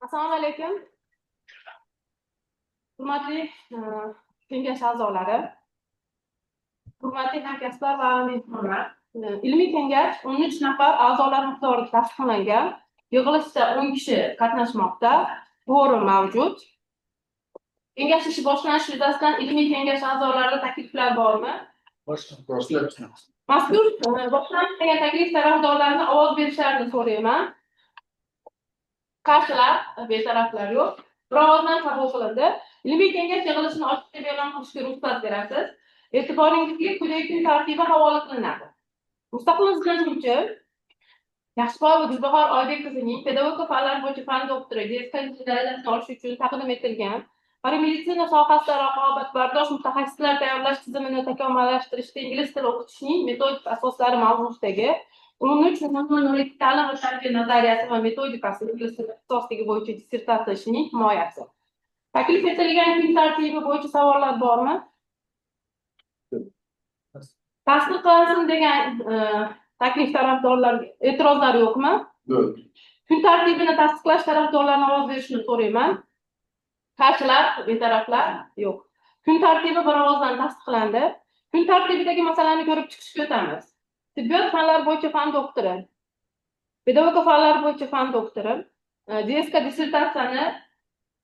Assalomu alaykum. Hurmatli kengash a'zolari, hurmatli hamkasblar va mehmonlar. Ilmiy kengash 13 nafar a'zolar miqdorida tasdiqlangan. Yig'ilishda 10 kishi qatnashmoqda. Kvorum mavjud. Kengash ishi boshlanishi yuzasidan ilmiy kengash a'zolarida takliflar bormi? Mazkur boshlangan taklif tarafdorlarini ovoz berishlarini so'rayman. Qarshilar, betaraflar yo'q. Bir ovozdan qabul qilindi. Ilmiy kengash yig'ilishini ochiq deb e'lon qilishga ruxsat berasiz. E'tiboringizga quyidagi kun tartibi havola qilinadi. Mustaqil izlanuvchi Yaxshiboyeva Gulbahor Oybek qizining pedagogika fanlari bo'yicha fan doktori DSK darajasini olish uchun taqdim etilgan parameditsina sohasida raqobatbardosh mutaxassislar tayyorlash tizimini takomillashtirishda ingliz tili o'qitishning metodik asoslari mavzusidagi 13.00 ta'lim va tarbiya nazariyasi va metodikasi ingliz tili ixtisosligi bo'yicha dissertatsiya ishining himoyasi. Taklif etilgan kun tartibi bo'yicha savollar bormi? Tasdiq qilinsin degan taklif tarafdorlar, e'tirozlar yo'qmi? Yo'q. Kun tartibini tasdiqlash tarafdorlarini ovoz berishini so'rayman. Qarshilar, betaraflar yo'q. Kun tartibi bir ovozdan tasdiqlandi. Kun tartibidagi masalani ko'rib chiqishga o'tamiz. Tibbiyot fanlari bo'yicha fan doktori, pedagogika fanlari bo'yicha fan doktori, DSK dissertatsiyani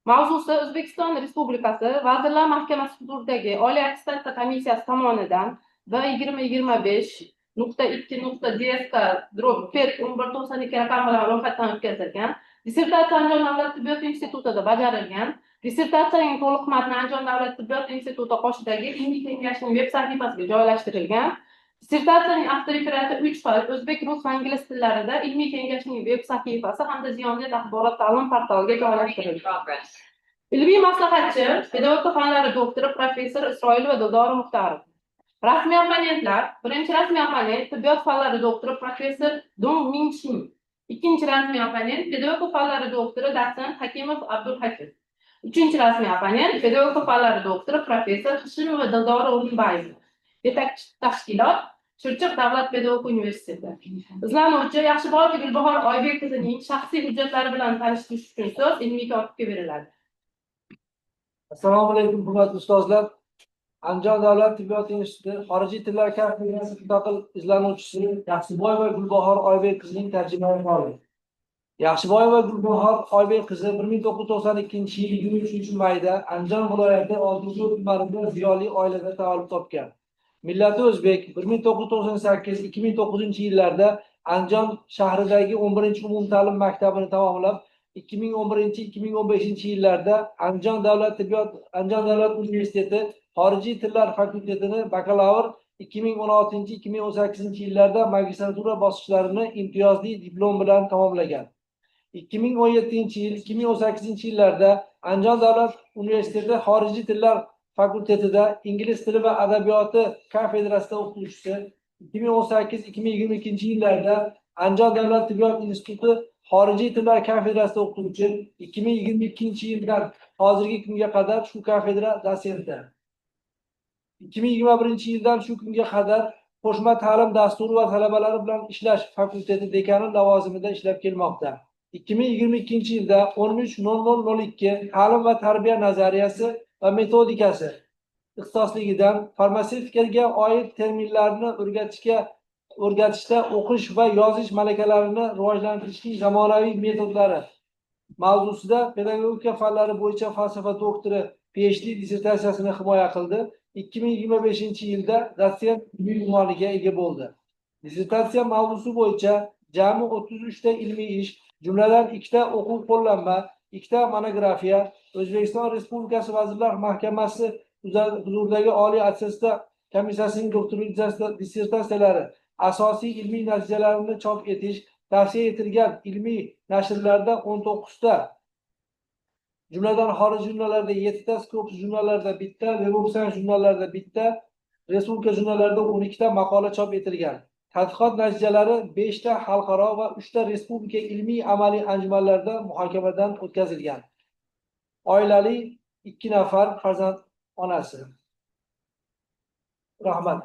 mavzusi O'zbekiston Respublikasi Vazirlar Mahkamasi huzuridagi Oliy attestatsiya komissiyasi tomonidan B 2025.2.DSK/P 1192 raqami bilan ro'yxatdan o'tkazilgan. Dissertatsiya Andijon davlat tibbiyot institutida bajarilgan. Dissertatsiyaning to'liq matni Andijon davlat tibbiyot instituti qoshidagi ilmiy kengashning veb sahifasiga joylashtirilgan. Dissertatsiyaning avtoreferati uch fayl, o'zbek, rus va ingliz tillarida ilmiy kengashning veb sahifasi hamda Ziyonet axborot ta'lim portaliga joylashtirilgan. Ilmiy maslahatchi pedagogika fanlari doktori, professor Isroilova Dildora Muxtarova. Rasmiy opponentlar: birinchi rasmiy opponent tibbiyot fanlari doktori, professor Dong Mingshin. Ikkinchi rasmiy opponent pedagogika fanlari doktori, dotsent Hakimov Abdulhakim. Uchinchi rasmiy opponent pedagogika fanlari doktori, professor Hishimova Dildora O'rinbayeva. Yetakchi tashkilot Chirchiq davlat pedagogika universiteti. Izlanuvchi Yaxshiboyeva Gulbahor Oybek qizining shaxsiy hujjatlari bilan tanishtirish uchun so'z ilmiy kotibga beriladi. Assalomu alaykum, hurmatli ustozlar. Andijon davlat tibbiyot instituti xorijiy tillar kafedrasi mustaqil izlanuvchisi Yaxshiboyeva Gulbahor Oybek qizining tarjimai holi. Yaxshiboyeva Gulbahor Oybek qizi 1992-yil 23-mayda Andijon viloyati Oltinko'l tumanida ziyoli oilada tavallud topgan. Millati o'zbek, 1998-2009 yillarda Andijon shahridagi 11 umumta'lim maktabini tamomlab, 2011-2015 yillarda Andijon davlat universiteti xorijiy tillar fakultetini bakalavr, 2016-2018 yillarda magistratura bosqichlarini imtiyozli diplom bilan tamomlagan. 2017 yil, 2018 yillarda Andijon davlat universiteti xorijiy tillar fakultetida ingliz tili va adabiyoti kafedrasida o'qituvchisi, 2018-2022 yillarda Andijon davlat tibbiyot instituti xorijiy tillar kafedrasida o'qituvchi, 2022 yildan hozirgi kunga qadar shu kafedra dotsenti. 2021 yildan shu kunga qadar qo'shma ta'lim dasturi va talabalari bilan ishlash fakulteti dekani lavozimida ishlab kelmoqda. 2022 yilda 13.00.02 ta'lim va tarbiya nazariyasi va metodikasi ixtisosligidan farmatsevtikaga oid terminlarni o'rgatishda o'qish va yozish malakalarini rivojlantirishning zamonaviy metodlari mavzusida pedagogika fanlari bo'yicha falsafa doktori PhD dissertatsiyasini himoya qildi. 2025 yilda dotsent ilmiy unvoniga ega bo'ldi. Dissertatsiya mavzusi bo'yicha jami 33 ta ilmiy ish, jumladan ikkita o'quv qo'llanma, ikkita monografiya, O'zbekiston Respublikasi Vazirlar Mahkamasi huzuridagi Oliy attestatsiya komissiyasining doktorlik dissertatsiyalari asosiy ilmiy natijalarini chop etish tavsiya etilgan ilmiy nashrlarda 19 ta, jumladan xorij jurnallarida 7 ta, Scopus jurnallarida bitta, Web of Science jurnallarida bitta, respublika jurnallarida 12 ta maqola chop etilgan. Tadqiqot natijalari 5 ta xalqaro va 3 ta respublika ilmiy amaliy anjumanlarda muhokamadan o'tkazilgan. Oilali, ikki nafar farzand onasi. Rahmat.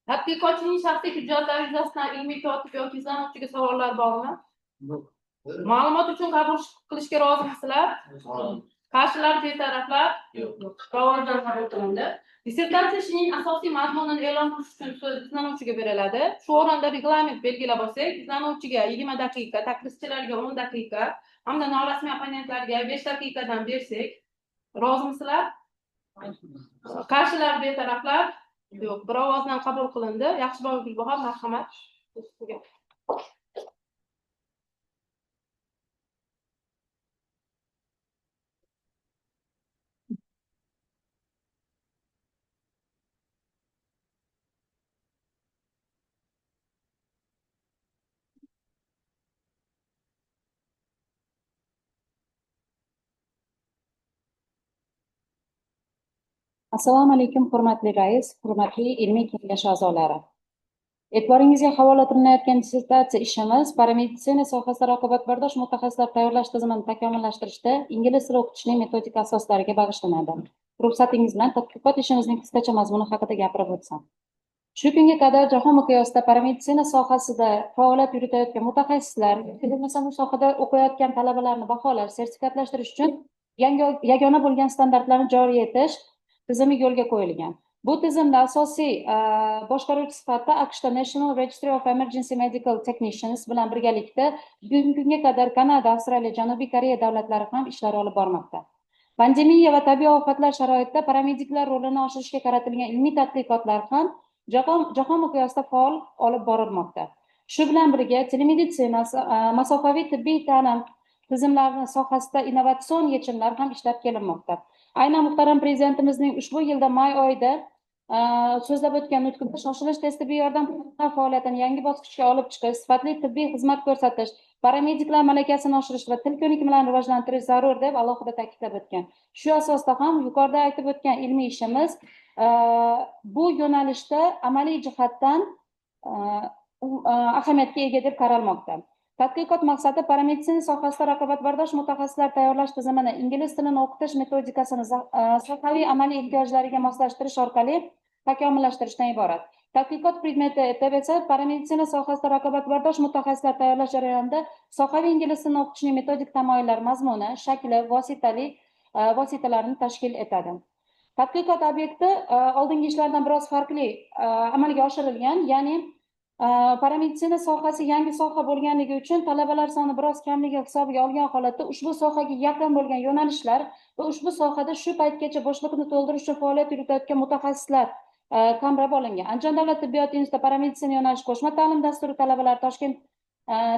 Tadqiqotchining shaxsiy hujjatlari yuzasidan ilmiy kotib yoki izlanuvchiga savollar bormi? Yo'q. Ma'lumot uchun qabul qilishga rozimisizlar? Qarshilar, betaraflar? Yo'q. Birovdan qabul qilindi. Dissertatsiya ishining asosiy mazmunini e'lon qilish uchun so'z izlanuvchiga beriladi. Shu o'rinda reglament belgilab olsak, izlanuvchiga 20 daqiqa, takrischilarga 10 daqiqa hamda norasmiy opponentlarga 5 daqiqadan bersak, rozimisizlar? Qarshilar, betaraflar? Yo'q. Bir ovozdan qabul qilindi. Yaxshiboy Gulbahor, marhamat. Assalomu alaykum, hurmatli rais, hurmatli ilmiy kengash a'zolari. E'tiboringizga havola qilinayotgan dissertatsiya ishimiz parameditsina sohasida raqobatbardosh mutaxassislar tayyorlash tizimini takomillashtirishda ingliz tili o'qitishning metodik asoslariga bag'ishlanadi. Ruxsatingiz bilan tadqiqot ishimizning qisqacha mazmuni haqida gapirib o'tsam. Shu kunga qadar jahon miqyosida parameditsina sohasida faoliyat yuritayotgan mutaxassislar, bo'lmasa bu sohada o'qiyotgan talabalarni baholash, sertifikatlashtirish uchun yagona bo'lgan standartlarni joriy etish tizimi yo'lga qo'yilgan. Bu tizimda asosiy boshqaruvchi sifatida AQShda National Registry of Emergency Medical Technicians bilan birgalikda bugungi kunga qadar Kanada, Avstraliya, Janubiy Koreya davlatlari ham ishlar olib bormoqda. Pandemiya va tabiiy ofatlar sharoitida paramediklar rolini oshirishga qaratilgan ilmiy tadqiqotlar ham jahon miqyosida faol olib borilmoqda. Shu bilan birga telemeditsina, masofaviy tibbiy ta'lim tizimlarini sohasida innovatsion yechimlar ham ishlab kelinmoqda. Aynan muhtaram prezidentimizning ushbu yilda may oyida so'zlab o'tgan nutqida shoshilinch tez tibbiy yordam faoliyatini yangi bosqichga olib chiqish, sifatli tibbiy xizmat ko'rsatish, paramediklar malakasini oshirish va til ko'nikmalarini rivojlantirish zarur deb alohida ta'kidlab o'tgan. Shu asosda ham yuqorida aytib o'tgan ilmiy ishimiz bu yo'nalishda amaliy jihatdan ahamiyatga ega deb qaralmoqda. Tadqiqot maqsadi parameditsina sohasida raqobatbardosh mutaxassislar tayyorlash tizimini ingliz tilini o'qitish metodikasini sohaviy amaliy ehtiyojlariga moslashtirish orqali takomillashtirishdan iborat. Tadqiqot predmeti esa parameditsina sohasida raqobatbardosh mutaxassislar tayyorlash jarayonida sohaviy ingliz tilini o'qitishning metodik tamoyillari mazmuni, shakli, vositalarini tashkil etadi. Tadqiqot obyekti oldingi ishlardan biroz farqli amalga oshirilgan, ya'ni parameditsina sohasi yangi soha bo'lganligi uchun talabalar soni biroz kamligi hisobiga olgan holatda ushbu sohaga yaqin bo'lgan yo'nalishlar va ushbu sohada shu paytgacha bo'shliqni to'ldirish uchun faoliyat yuritayotgan mutaxassislar qamrab olingan. Andijon davlat tibbiyot instituti parameditsina yo'nalishi qo'shma ta'lim dasturi talabalari, Toshkent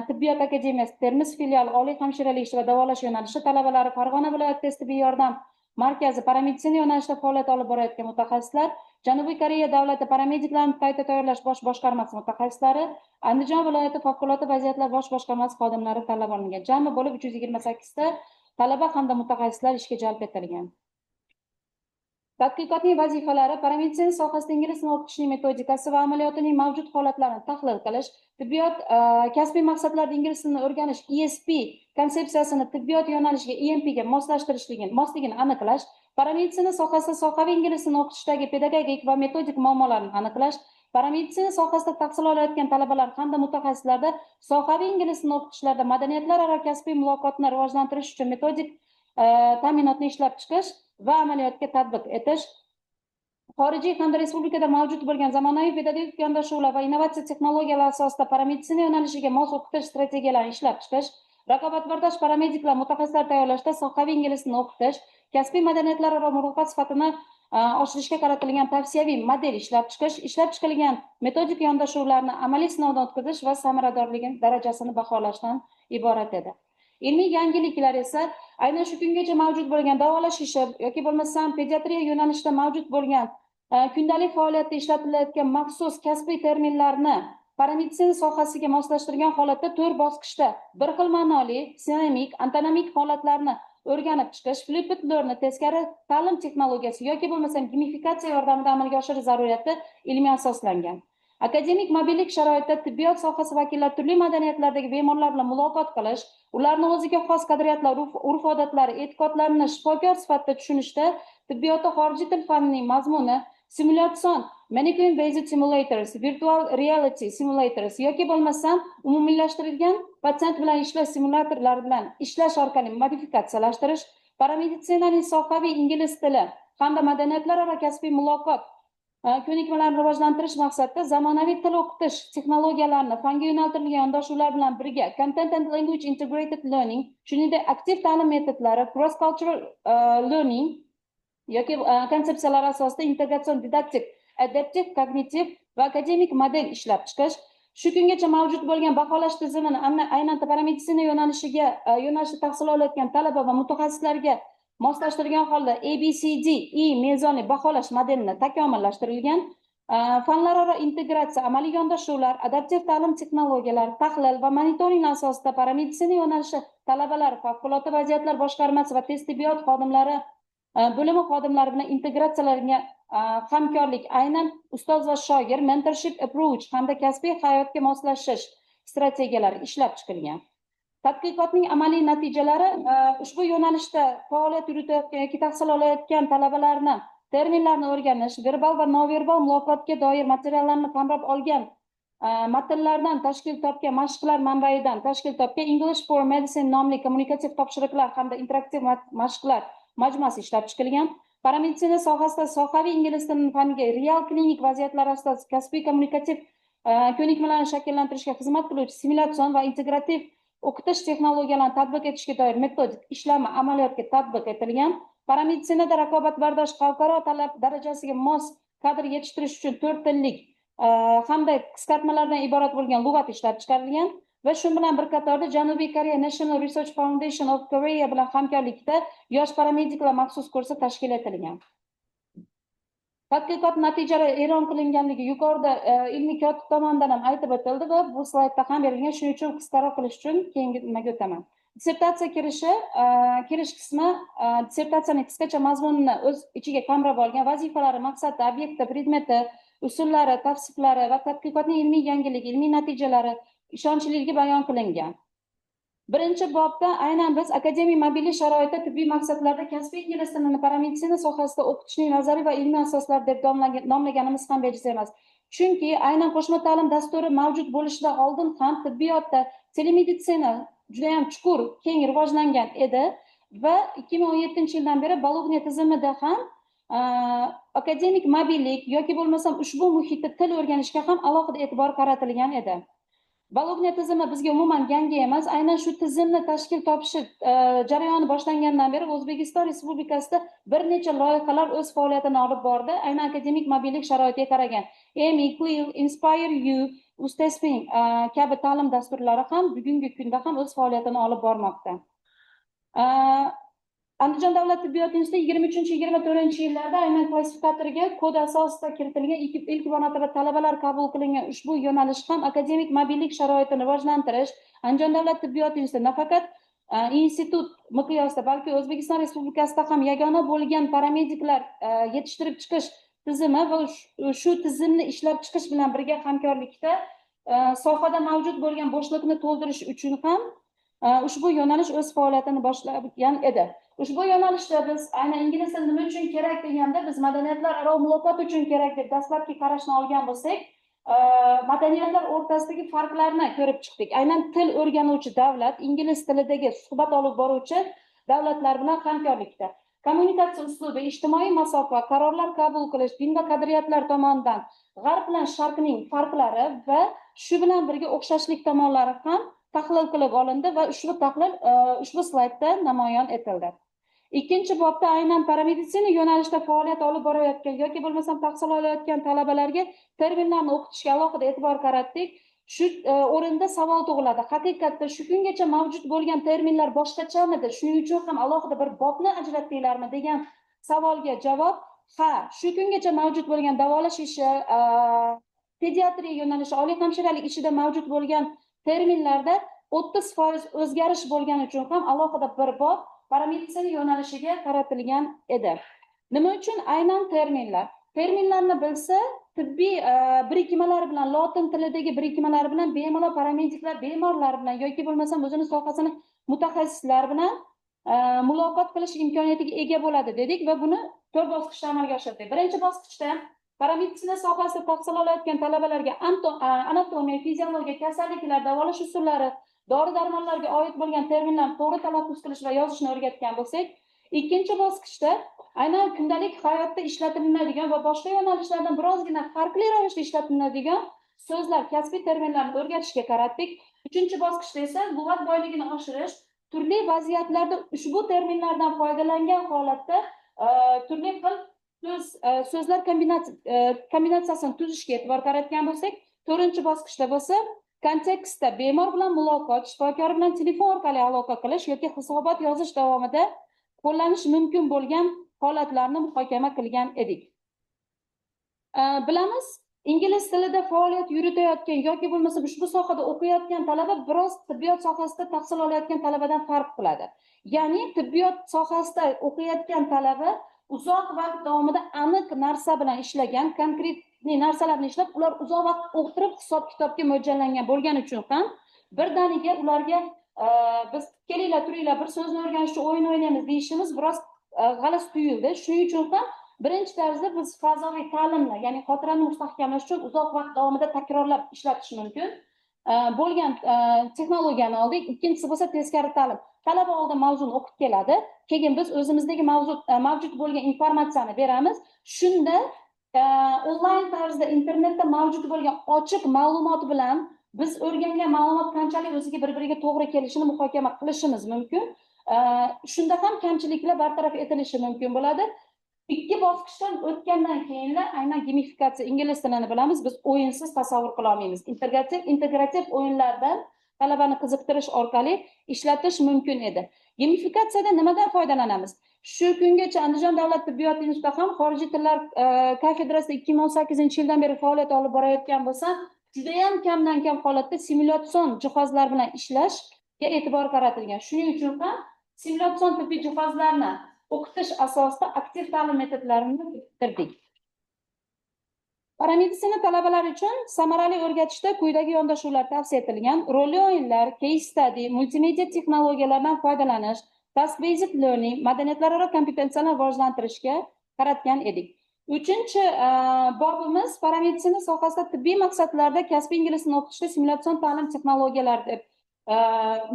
tibbiyot akademiyasi Termiz filiali oliy hamshiralik ishi va davolash yo'nalishi talabalari, Farg'ona viloyat tez tibbiy yordam markazi parameditsina yo'nalishida faoliyat olib borayotgan mutaxassislar, Janubiy Koreya davlati paramediklarni qayta tayyorlash bosh boshqarmasi mutaxassislari, Andijon viloyati favqulodda vaziyatlar bosh boshqarmasi xodimlari tanlab olingan. Jami bo'lib 328 ta talaba hamda mutaxassislar ishga jalb etilgan. Tadqiqotning vazifalari parameditsina sohasida ingliz tilini o'qitishning metodikasi va amaliyotining mavjud holatlarini tahlil qilish, tibbiyot kasbiy maqsadlarda ingliz tilini o'rganish ESP konsepsiyasini tibbiyot yo'nalishiga EMP ga mosligini aniqlash, parameditsina sohasida sohaviy ingliz tilini o'qitishdagi pedagogik va metodik muammolarni aniqlash, parameditsina sohasida tahsil olayotgan talabalar hamda mutaxassislarda sohaviy ingliz tilini o'qitishlarda madaniyatlararo kasbiy muloqotni rivojlantirish uchun metodik ta'minotni ishlab chiqish va amaliyotga tatbiq etish, xorijiy hamda respublikada mavjud bo'lgan zamonaviy pedagogik yondashuvlar va innovatsiya texnologiyalari asosida parameditsina yo'nalishiga mos o'qitish strategiyalarini ishlab chiqish, raqobatbardosh paramediklar mutaxassislar tayyorlashda sohaviy ingliz tilini o'qitish, kasbiy madaniyatlararo muloqot sifatini oshirishga qaratilgan tavsiyaviy model ishlab chiqish, ishlab chiqilgan metodik yondashuvlarni amaliy sinovdan o'tkazish va samaradorligi darajasini baholashdan iborat edi. Ilmiy yangiliklar esa aynan shu kungacha mavjud bo'lgan davolash ishi yoki bo'lmasam pediatriya yo'nalishida mavjud bo'lgan kundalik faoliyatda ishlatilayotgan maxsus kasbiy terminlarni parameditsina sohasiga moslashtirgan holatda 4 bosqichda bir xil ma'noli, sinonimik, antonimik holatlarni o'rganib chiqish, flipped learning teskari ta'lim texnologiyasi yoki bo'lmasam gamifikatsiya yordamida amalga oshirish zaruriyati ilmiy asoslangan. Akademik mobillik sharoitida tibbiyot sohasi vakillari turli madaniyatlardagi bemorlar bilan muloqot qilish, ularni o'ziga xos qadriyatlar, urf-odatlari, e'tiqodlarini shifokor sifatida tushunishda tibbiyotda xorijiy til fanining mazmuni, simulyatsion Mannequin based simulators, virtual reality simulators yoki bo'lmasam umumiylashtirilgan patsient bilan ishlash simulyatorlari bilan ishlash orqali modifikatsiyalashtirish, parameditsinaning sohaviy ingliz tili hamda madaniyatlararo kasbiy muloqot ko'nikmalarini rivojlantirish maqsadida zamonaviy til o'qitish texnologiyalarini fanga yo'naltirilgan yondashuvlar bilan birga content and language integrated learning, shuningdek aktiv ta'lim metodlari, cross cultural learning yoki konsepsiyalari asosida integratsion didaktik, adaptiv, kognitiv va akademik model ishlab chiqish, shu kungacha mavjud bo'lgan baholash tizimini aynan parameditsina yo'nalishida tahsil olayotgan talaba va mutaxassislarga moslashtirgan holda ABCDE mezonli baholash modelini takomillashtirilgan, fanlararo integratsiya, amaliy yondashuvlar, adaptiv ta'lim texnologiyalari, tahlil va monitoring asosida parameditsina yo'nalishi talabalari favqulodda vaziyatlar boshqarmasi va tez tibbiyot xodimlari bo'limi xodimlari bilan integratsiyalangan hamkorlik, aynan ustoz va shogird mentorship approach hamda kasbiy hayotga moslashish strategiyalari ishlab chiqilgan. Tadqiqotning amaliy natijalari ushbu yo'nalishda faoliyat yuritayotgan yoki tahsil olayotgan talabalarni terminlarni o'rganish, verbal va noverbal muloqotga doir materiallarni qamrab olgan matnlardan tashkil topgan mashqlar manbaidan tashkil topgan English for Medicine nomli kommunikativ topshiriqlar hamda interaktiv mashqlar majmuasi ishlab chiqilgan. Parameditsina sohasida sohaviy ingliz tilini faniga real klinik vaziyatlar asosida kasbiy kommunikativ ko'nikmalarni shakllantirishga xizmat qiluvchi simulyatsion va integrativ o'qitish texnologiyalarini tatbiq etishga doir metodik ishlama amaliyotga tatbiq etilgan. Parameditsinada raqobatbardosh, xalqaro talab darajasiga mos kadr yetishtirish uchun to'rt tillik hamda qisqartmalardan iborat bo'lgan lug'at ishlab chiqarilgan va shu bilan bir qatorda Janubiy Koreya National Research Foundation of Korea bilan hamkorlikda yosh paramediklar maxsus kursi tashkil etilgan. Tadqiqot natijalari e'lon qilinganligi yuqorida ilmiy kotib tomonidan ham aytib o'tildi va bu slaydda ham berilgan. Shuning uchun qisqaroq qilish uchun keyingi nimaga o'taman. Dissertatsiya kirishi, kirish qismi dissertatsiyaning qisqacha mazmunini o'z ichiga qamrab olgan, vazifalari, maqsadi, obyekti, predmeti, usullari, tavsiflari va tadqiqotning ilmiy yangiligi, ilmiy natijalari, ishonchliligi bayon qilingan. Birinchi bobda aynan biz akademik mobillik sharoitida tibbiy maqsadlarda kasbiy ingliz tilini parameditsina sohasida o'qitishning nazariy va ilmiy asoslari deb nomlaganimiz ham bejiz emas. Chunki aynan qo'shma ta'lim dasturi mavjud bo'lishidan oldin ham tibbiyotda telemeditsina juda ham chuqur, keng rivojlangan edi va 2017-yildan beri Bologna tizimida ham akademik mobillik yoki bo'lmasam ushbu muhitda til o'rganishga ham alohida e'tibor qaratilgan edi. Bologna tizimi bizga umuman yangi emas. Aynan shu tizimni tashkil topishi jarayoni boshlangandan beri O'zbekiston Respublikasida bir necha loyihalar o'z faoliyatini olib bordi. Aynan akademik mobillik sharoitiga qaragan EMI, CLIL, Inspire U, Ustesping kabi ta'lim dasturlari ham bugungi kunda ham o'z faoliyatini olib bormoqda. Andijon davlat tibbiyot instituti 23-24-yillarda aynan klassifikatorga kod asosida kiritilgan ilk marotaba talabalar qabul qilingan ushbu yo'nalish ham akademik mobillik sharoitini rivojlantirish, Andijon davlat tibbiyot instituti nafaqat institut miqyosida, balki O'zbekiston Respublikasida ham yagona bo'lgan paramediklar yetishtirib chiqish tizimi va shu tizimni ishlab chiqish bilan birga hamkorlikda sohada mavjud bo'lgan bo'shliqni to'ldirish uchun ham ushbu yo'nalish o'z faoliyatini boshlagan edi. Ushbu yo'nalishda biz aynan ingliz tili nima uchun kerak deganda, biz madaniyatlararo muloqot uchun kerak deb dastlabki qarashni olgan bo'lsak, madaniyatlar o'rtasidagi farqlarni ko'rib chiqdik. Aynan til o'rganuvchi davlat, ingliz tilidagi suhbat olib boruvchi davlatlar bilan hamkorlikda. Kommunikatsiya uslubi, ijtimoiy masofa, qarorlar qabul qilish, din va qadriyatlar tomonidan g'arb bilan sharqning farqlari va shu bilan birga o'xshashlik tomonlari ham tahlil qilib olindi va ushbu tahlil ushbu slaydda namoyon etildi. Ikkinchi bobda aynan parameditsina yo'nalishida faoliyat olib borayotgan yoki bo'lmasam tahsil olayotgan talabalarga terminlarni o'qitishga alohida e'tibor qaratdik. Shu o'rinda savol tug'iladi. Haqiqatda shu kungacha mavjud bo'lgan terminlar boshqachamidi? Shuning uchun ham alohida bir bobni ajratdinglarmi degan savolga javob: ha, shu kungacha mavjud bo'lgan davolash ishi, pediatriya yo'nalishi, oliy hamshiralik ishida mavjud bo'lgan terminlarda 30% o'zgarish bo'lgani uchun ham alohida bir bob parameditsina yo'nalishiga qaratilgan edi. Nima uchun aynan terminlar? Terminlarni bilsa, tibbiy birikmalar bilan, lotin tilidagi birikmalar bilan bemalol paramediklar bemorlar bilan yoki bo'lmasam o'zini sohasini mutaxassislar bilan muloqot qilish imkoniyatiga ega bo'ladi dedik va buni to'rt bosqichda amalga oshirdik. Birinchi bosqichda Parameditsina sohasida tahsil olayotgan talabalarga anatomiya, fiziologiya, kasalliklar, davolash usullari, dori darmonlarga oid bo'lgan terminlarni to'g'ri talaffuz qilish va yozishni o'rgatgan bo'lsak, ikkinchi bosqichda aynan kundalik hayotda ishlatiladigan va boshqa yo'nalishlardan birozgina farqli ravishda ishlatiladigan so'zlar, kasbiy terminlarni o'rgatishga qaratdik. Uchinchi bosqichda esa lug'at boyligini oshirish, turli vaziyatlarda ushbu terminlardan foydalangan holatda turli xil so'zlar kombinatsiyasini tuzishga e'tibor qaratgan bo'lsak, to'rtinchi bosqichda bo'lsa kontekstda bemor bilan muloqot, shifokor bilan telefon orqali aloqa qilish yoki hisobot yozish davomida qo'llanish mumkin bo'lgan holatlarni muhokama qilgan edik. Bilamiz, ingliz tilida faoliyat yuritayotgan yoki bo'lmasa ushbu sohada o'qiyotgan talaba biroz tibbiyot sohasida tahsil olayotgan talabadan farq qiladi. Ya'ni tibbiyot sohasida o'qiyotgan talaba uzoq vaqt davomida aniq narsa bilan ishlagan, конкретный narsalarni ishlab, ular uzoq vaqt o'tirib hisob kitobga mo'ljallangan bo'lgani uchun ham birdaniga ularga biz "Kelinglar, turinglar, bir so'zni o'rganish uchun o'yin o'ynaymiz" deyishimiz biroz g'alati tuyuldi. Shuning uchun ham birinchi tarzda biz fazoviy ta'limni, ya'ni xotirani mustahkamlash uchun uzoq vaqt davomida takrorlab ishlatish mumkin bo'lgan texnologiyani oldik. Ikkinchisi bo'lsa teskari ta'lim. Talaba oldin mavzuni o'qib keladi, keyin biz o'zimizdagi mavzu mavjud bo'lgan informatsiyani beramiz. Shunda onlayn tarzda internetda mavjud bo'lgan ochiq ma'lumot bilan biz o'rgangan ma'lumot qanchalik o'ziga, bir biriga to'g'ri kelishini muhokama qilishimiz mumkin. Shunda ham kamchiliklar bartaraf etilishi mumkin bo'ladi. Ikki bosqichdan o'tgandan keyinla aynan gamifikatsiya. Ingliz tilini, bilamiz, biz o'yinsiz tasavvur qila olmaymiz. Integrativ o'yinlardan talabani qiziqtirish orqali ishlatish mumkin edi. Gamifikatsiyada nimadan foydalanamiz? Shu kungacha Andijon davlat tibbiyot institutida ham xorijiy tillar kafedrasida 2018-yildan beri faoliyat olib borayotgan bo'lsam, judayam kamdan kam holatda simulyatsion jihozlar bilan ishlashga e'tibor qaratilgan. Shuning uchun ham simulyatsion tibbiy jihozlarni o'qitish asosida aktiv ta'lim metodlarini biriktirdik. Parameditsina talabalari uchun samarali o'rgatishda quyidagi yondashuvlar tavsiya etilgan: rolli o'yinlar, case study, multimedia texnologiyalaridan foydalanish, task based learning, madaniyatlararo kompetensiyalarni rivojlantirishga qaratgan edik. Uchinchi bobimiz parameditsina sohasida tibbiy maqsadlarda kasbiy ingliz tilini o'qitishda simulyatsion ta'lim texnologiyalari deb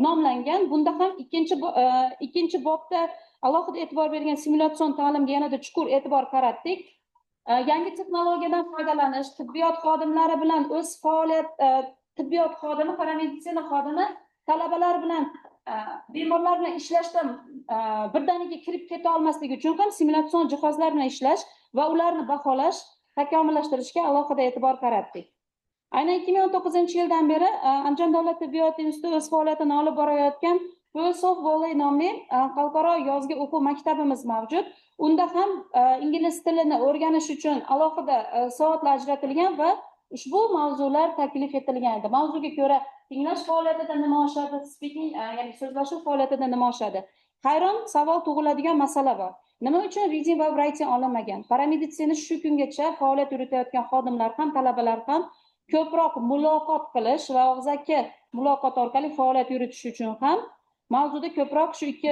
nomlangan. Bunda ham ikkinchi bobda alohida e'tibor bergan simulyatsion ta'limga yanada chuqur e'tibor qaratdik. Yangi texnologiyadan foydalanish, tibbiyot xodimlari bilan o'z faoliyat, tibbiyot xodimi, parameditsina xodimi talabalar bilan, bemorlar bilan ishlashda birdaniga kirib keta olmasligi uchun ham simulyatsion jihozlar bilan ishlash va ularni baholash, takomillashtirishga alohida e'tibor qaratdik. Aynan 2019-yildan beri Andijon davlat tibbiyot instituti o'z faoliyatini olib borayotgan Filosof Volley nomli xalqaro yozgi o'quv maktabimiz mavjud. Unda ham ingliz tilini o'rganish uchun alohida soatlar ajratilgan va ushbu mavzular taklif etilgan edi. Mavzuga ko'ra tinglash faoliyatida nima oshadi, speaking, ya'ni so'zlashuv faoliyatida nima oshadi? Hayron savol tug'iladigan masala bor. Nima uchun reading va writing olinmagan? Parameditsina shu kungacha faoliyat yuritayotgan xodimlar ham, talabalar ham ko'proq muloqot qilish va og'zaki muloqot orqali faoliyat yuritish uchun ham mavzuda ko'proq shu ikki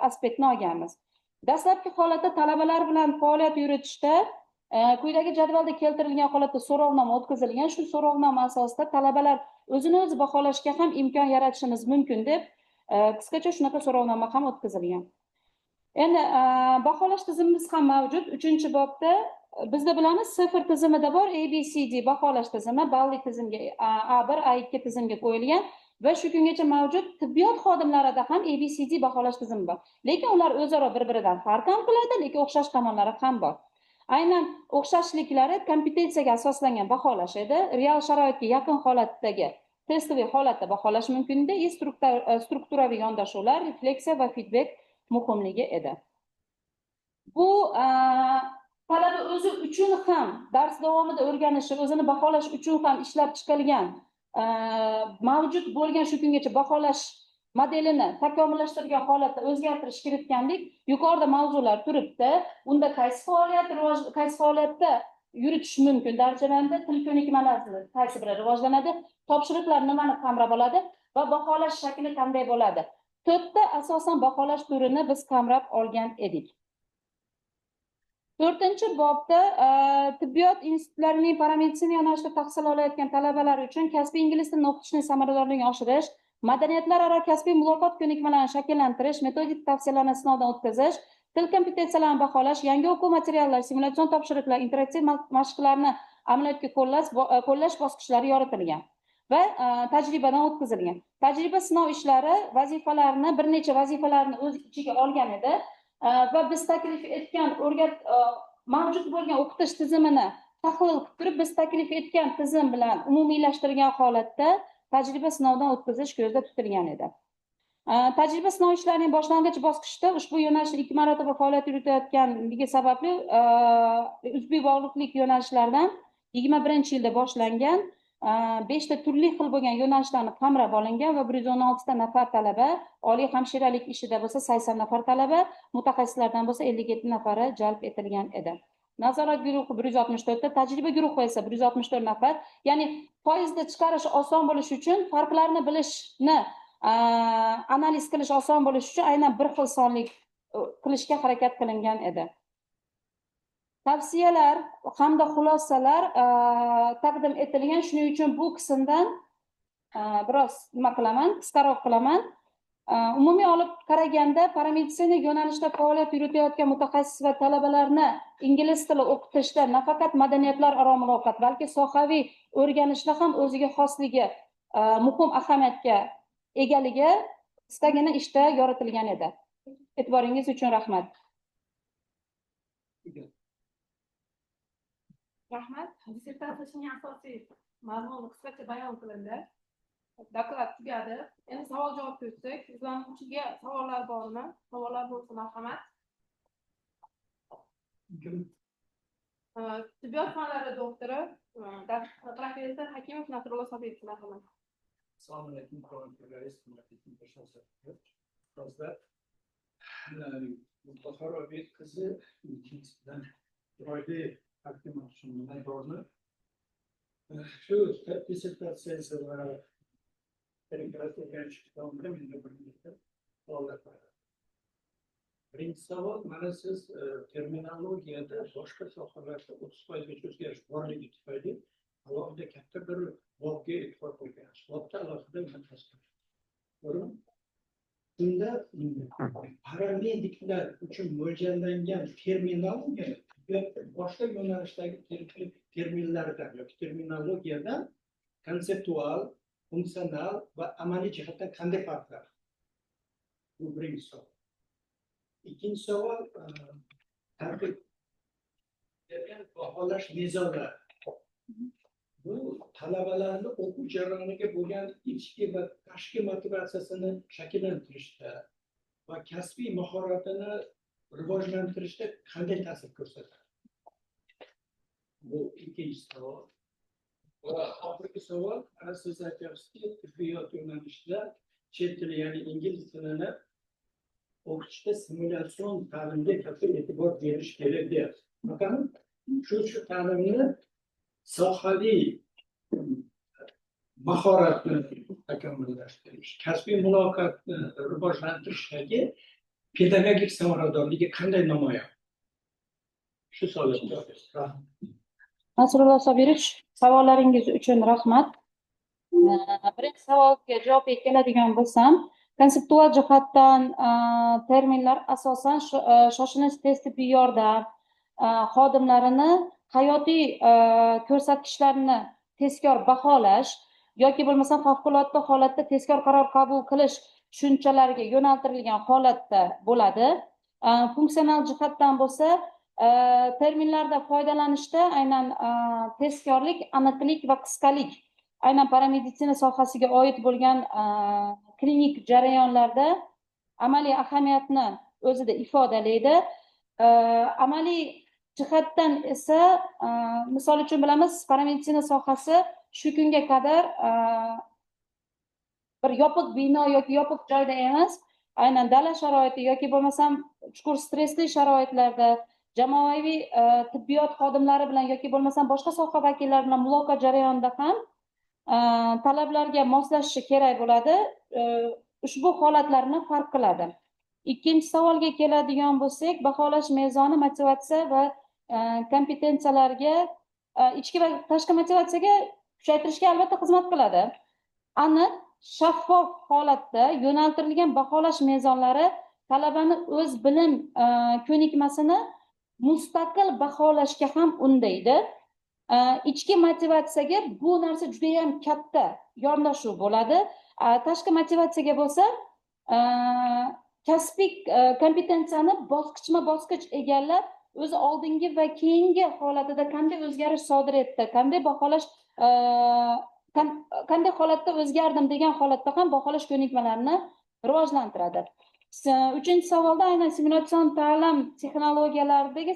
aspektni olganmiz. Dastlabki holatda talabalar bilan faoliyat yuritishda quyidagi jadvalda keltirilgan holatda so'rovnoma o'tkazilgan. Shu so'rovnoma asosida talabalar o'zini o'zi baholashga ham imkon yaratishimiz mumkin deb qisqacha shunaqa so'rovnoma ham o'tkazilgan. Endi baholash tizimimiz ham mavjud. Uchinchi bobda bizda, bilamiz, CEFR tizimida bor A, B, C, D baholash tizimi, balli tizimga A1, A2 tizimga qo'yilgan va shu kungacha mavjud tibbiyot xodimlarida ham A, B, C, D baholash tizimi bor. Lekin ular o'zaro bir-biridan farq ham qiladi, lekin o'xshash tomonlari ham bor. Aynan o'xshashliklari kompetensiyaga asoslangan baholash edi. Real sharoitga yaqin holatdagi тестовый holatda baholash mumkin edi и strukturaviy yondashuvlar, refleksiya va feedback muhimligi edi. Bu talaba o'zi uchun ham dars davomida o'rganishi, o'zini baholash uchun ham ishlab chiqilgan mavjud bo'lgan shu kungacha baholash modelini takomillashtirgan holatda o'zgartirish kiritgandik. Yuqorida mavzular turibdi. Unda qaysi faoliyat rivoj, qaysi faoliyatda yuritish mumkin darajalarida, til ko'nikmalari qaysi biri rivojlanadi, topshiriqlar nimani qamrab oladi va baholash shakli qanday bo'ladi? To'rtta asosan baholash turini biz qamrab olgan edik. To'rtinchi bobda tibbiyot institutlarining parameditsina yo'nalishida tahsil olayotgan talabalar uchun kasbiy ingliz tilini o'qitishning samaradorligini oshirish, madaniyatlararo kasbiy muloqot ko'nikmalarini shakllantirish, metodik tavsiyalarni sinovdan o'tkazish, til kompetensiyalarini baholash, yangi o'quv materiallari, simulyatsion topshiriqlar, interaktiv mashqlarni amaliyotga qo'llash bosqichlari yoritilgan va tajribadan o'tkazilgan. Tajriba sinov ishlari vazifalarni, bir necha vazifalarni o'z ichiga olgan edi. Va biz taklif etgan mavjud bo'lgan o'qitish tizimini tahlil qilib turib, biz taklif etgan tizim bilan umumiylashtirgan holatda tajriba sinovdan o'tkazish ko'zda tutilgan edi. Tajriba sinov ishlarining boshlang'ich bosqichida ushbu yo'nalishda 2 marotaba faoliyat yuritayotganligi sababli uzviy bog'liqlik yo'nalishlaridan 21-yilda boshlangan 5 ta turli xil bo'lgan yo'nalishlarni qamrab olingan va 116 ta nafar talaba, oliy hamshiralik ishida bo'lsa 80 nafar talaba, mutaxassislardan bo'lsa 57 nafari jalb etilgan edi. Nazorat guruhi 164 ta, tajriba guruhi esa 164 nafar. Ya'ni foizda chiqarish oson bo'lishi uchun, farqlarni bilishni analiz qilish oson bo'lishi uchun aynan bir xil sonlik qilishga harakat qilingan edi. Tavsiyalar hamda xulosalar taqdim etilgan. Shuning uchun bu qismdan biroz nima qilaman, qisqaroq qilaman. Umumiy olib qaraganda parameditsina yo'nalishida faoliyat yuritayotgan mutaxassis va talabalarni ingliz tili o'qitishda nafaqat madaniyatlararo muloqot, balki sohaviy o'rganishda ham o'ziga xosligi muhim ahamiyatga egaligi qisqagina ishda yoritilgan edi. E'tiboringiz uchun rahmat. Rahmat. Dissertatsiyaning asosiy mazmuni qisqacha bayon qilindi. Doklad tugadi. Endi savol javobga o'tsak, izlanuvchiga savollar bormi? Savollar bo'lsa marhamat. Tibbiyot fanlari doktori, professor Hakimov Nasrullo Sobirov, marhamat. Assalomu alaykum, hurmatli rais, ustozlar. Gulbahor Obid qizi bilan chiroyli taqdimot uchun minnatdorman. Shu dissertatsiyasi va o'rganish davomida menda bir nechta savollar bor. Birinchi savol, mana siz terminologiyada boshqa sohalarda 30% o'zgarish borligi tufayli alohida katta bir bobga e'tibor qo'ygansiz. Bobda alohida mutaxassislar. To'g'rimi? Bunda paramediklar uchun mo'ljallangan terminologiya boshqa yo'nalishdagi terminlardan yoki terminologiyadan konseptual, funksional va amaliy jihatdan qanday farqlanadi? Bu birinchi savol. Ikkinchi savol, tartib bergan baholash mezonlari. Bu talabalarni o'quv jarayoniga bo'lgan ichki va tashqi motivatsiyasini shakllantirishda va kasbiy mahoratini rivojlantirishda qanday ta'sir ko'rsatadi? Bu ikkinchi savol. Va oxirgi savol, mana siz aytyapsizki, tibbiyot yo'nalishida chet tili, ya'ni ingliz tilini o'qitishda simulyatsion ta'limga katta e'tibor berish kerak deyapsiz. Faqat shu ta'limni sohaviy mahoratni takomillashtirish, kasbiy muloqotni rivojlantirishdagi pedagogik samaradorligi qanday namoyon? Shu savolga javob berasiz. Nasrullo Sobirovich, savollaringiz uchun rahmat. Birinchi savolga javob keladigan bo'lsam, konseptual jihatdan terminlar asosan shoshilinch tez tibbiy yordam xodimlarini hayotiy ko'rsatkichlarni tezkor baholash yoki bo'lmasam favqulodda holatda tezkor qaror qabul qilish tushunchalariga yo'naltirilgan holatda bo'ladi. Funksional jihatdan bo'lsa, terminlarda foydalanishda aynan tezkorlik, aniqlik va qisqalik aynan parameditsina sohasiga oid bo'lgan klinik jarayonlarda amaliy ahamiyatni o'zida ifodalaydi. Amaliy jihatdan esa, misol uchun bilamiz, parameditsina sohasi shu kunga qadar bir yopiq bino yoki yopiq joyda emas, aynan dala sharoiti yoki bo'lmasam chuqur stressli sharoitlarda jamoaviy tibbiyot xodimlari bilan yoki bo'lmasam boshqa soha vakillari bilan muloqot jarayonida ham talablarga moslashishi kerak bo'ladi. Ushbu holatlarni farq qiladi. Ikkinchi savolga keladigan bo'lsak, baholash mezoni motivatsiya va kompetensiyalarga, ichki va tashqi motivatsiyaga kuchaytirishga albatta xizmat qiladi. Aniq, shaffof holatda yo'naltirilgan baholash mezonlari talabani o'z bilim ko'nikmasini mustaqil baholashga ham undaydi. Ichki motivatsiyaga bu narsa judayam katta yondashuv bo'ladi. Tashqi motivatsiyaga bo'lsa kasbiy kompetensiyani bosqichma bosqich egallab, o'zi oldingi va keyingi holatida qanday o'zgarish sodir etdi, qanday baholash, qanday holatda o'zgardim degan holatda ham baholash ko'nikmalarini rivojlantiradi. Uchinchi savolda aynan simulyatsion ta'lim texnologiyalaridagi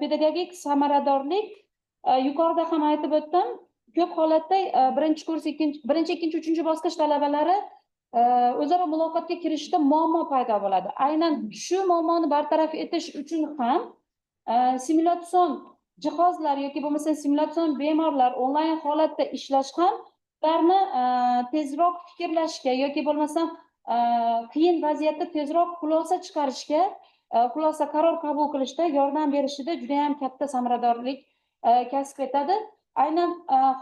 pedagogik samaradorlik, yuqorida ham aytib o'tdim, ko'p holatda birinchi kurs, ikkinchi, birinchi, ikkinchi, uchinchi bosqich talabalari o'zaro muloqotga kirishda muammo paydo bo'ladi. Aynan shu muammoni bartaraf etish uchun ham simulyatsion jihozlar yoki bo'lmasa simulyatsion bemorlar, onlayn holatda ishlash ham ularni tezroq fikrlashga yoki bo'lmasam qiyin vaziyatda tezroq xulosa chiqarishga, xulosa qaror qabul qilishda yordam berishida judayam katta samaradorlik kasb etadi. Aynan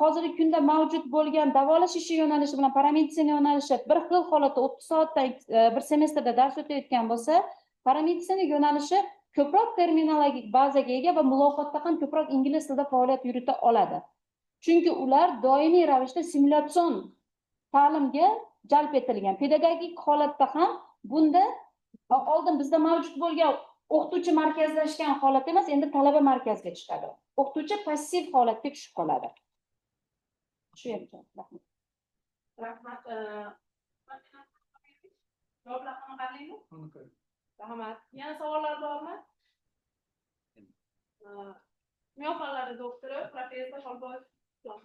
hozirgi kunda mavjud bo'lgan davolash ishi yo'nalishi bilan parameditsina yo'nalishi bir xil holatda 30 soatda bir semestrda dars o'tayotgan bo'lsa, parameditsina yo'nalishi ko'proq terminologik bazaga ega va muloqotda ham ko'proq ingliz tilida faoliyat yurita oladi. Chunki ular doimiy ravishda simulyatsion ta'limga jalb etilgan. Pedagogik holatda ham bunda oldin bizda mavjud bo'lgan o'qituvchi markazlashgan holat emas, endi talaba markazga chiqadi. O'qituvchi passiv holatga tushib qoladi. Shu yerga. Rahmat. Rahmat. Javoblar qoniqarlimi? Rahmat. Yana savollar bormi? Kimyo fanlari doktori, professor Xolboyev,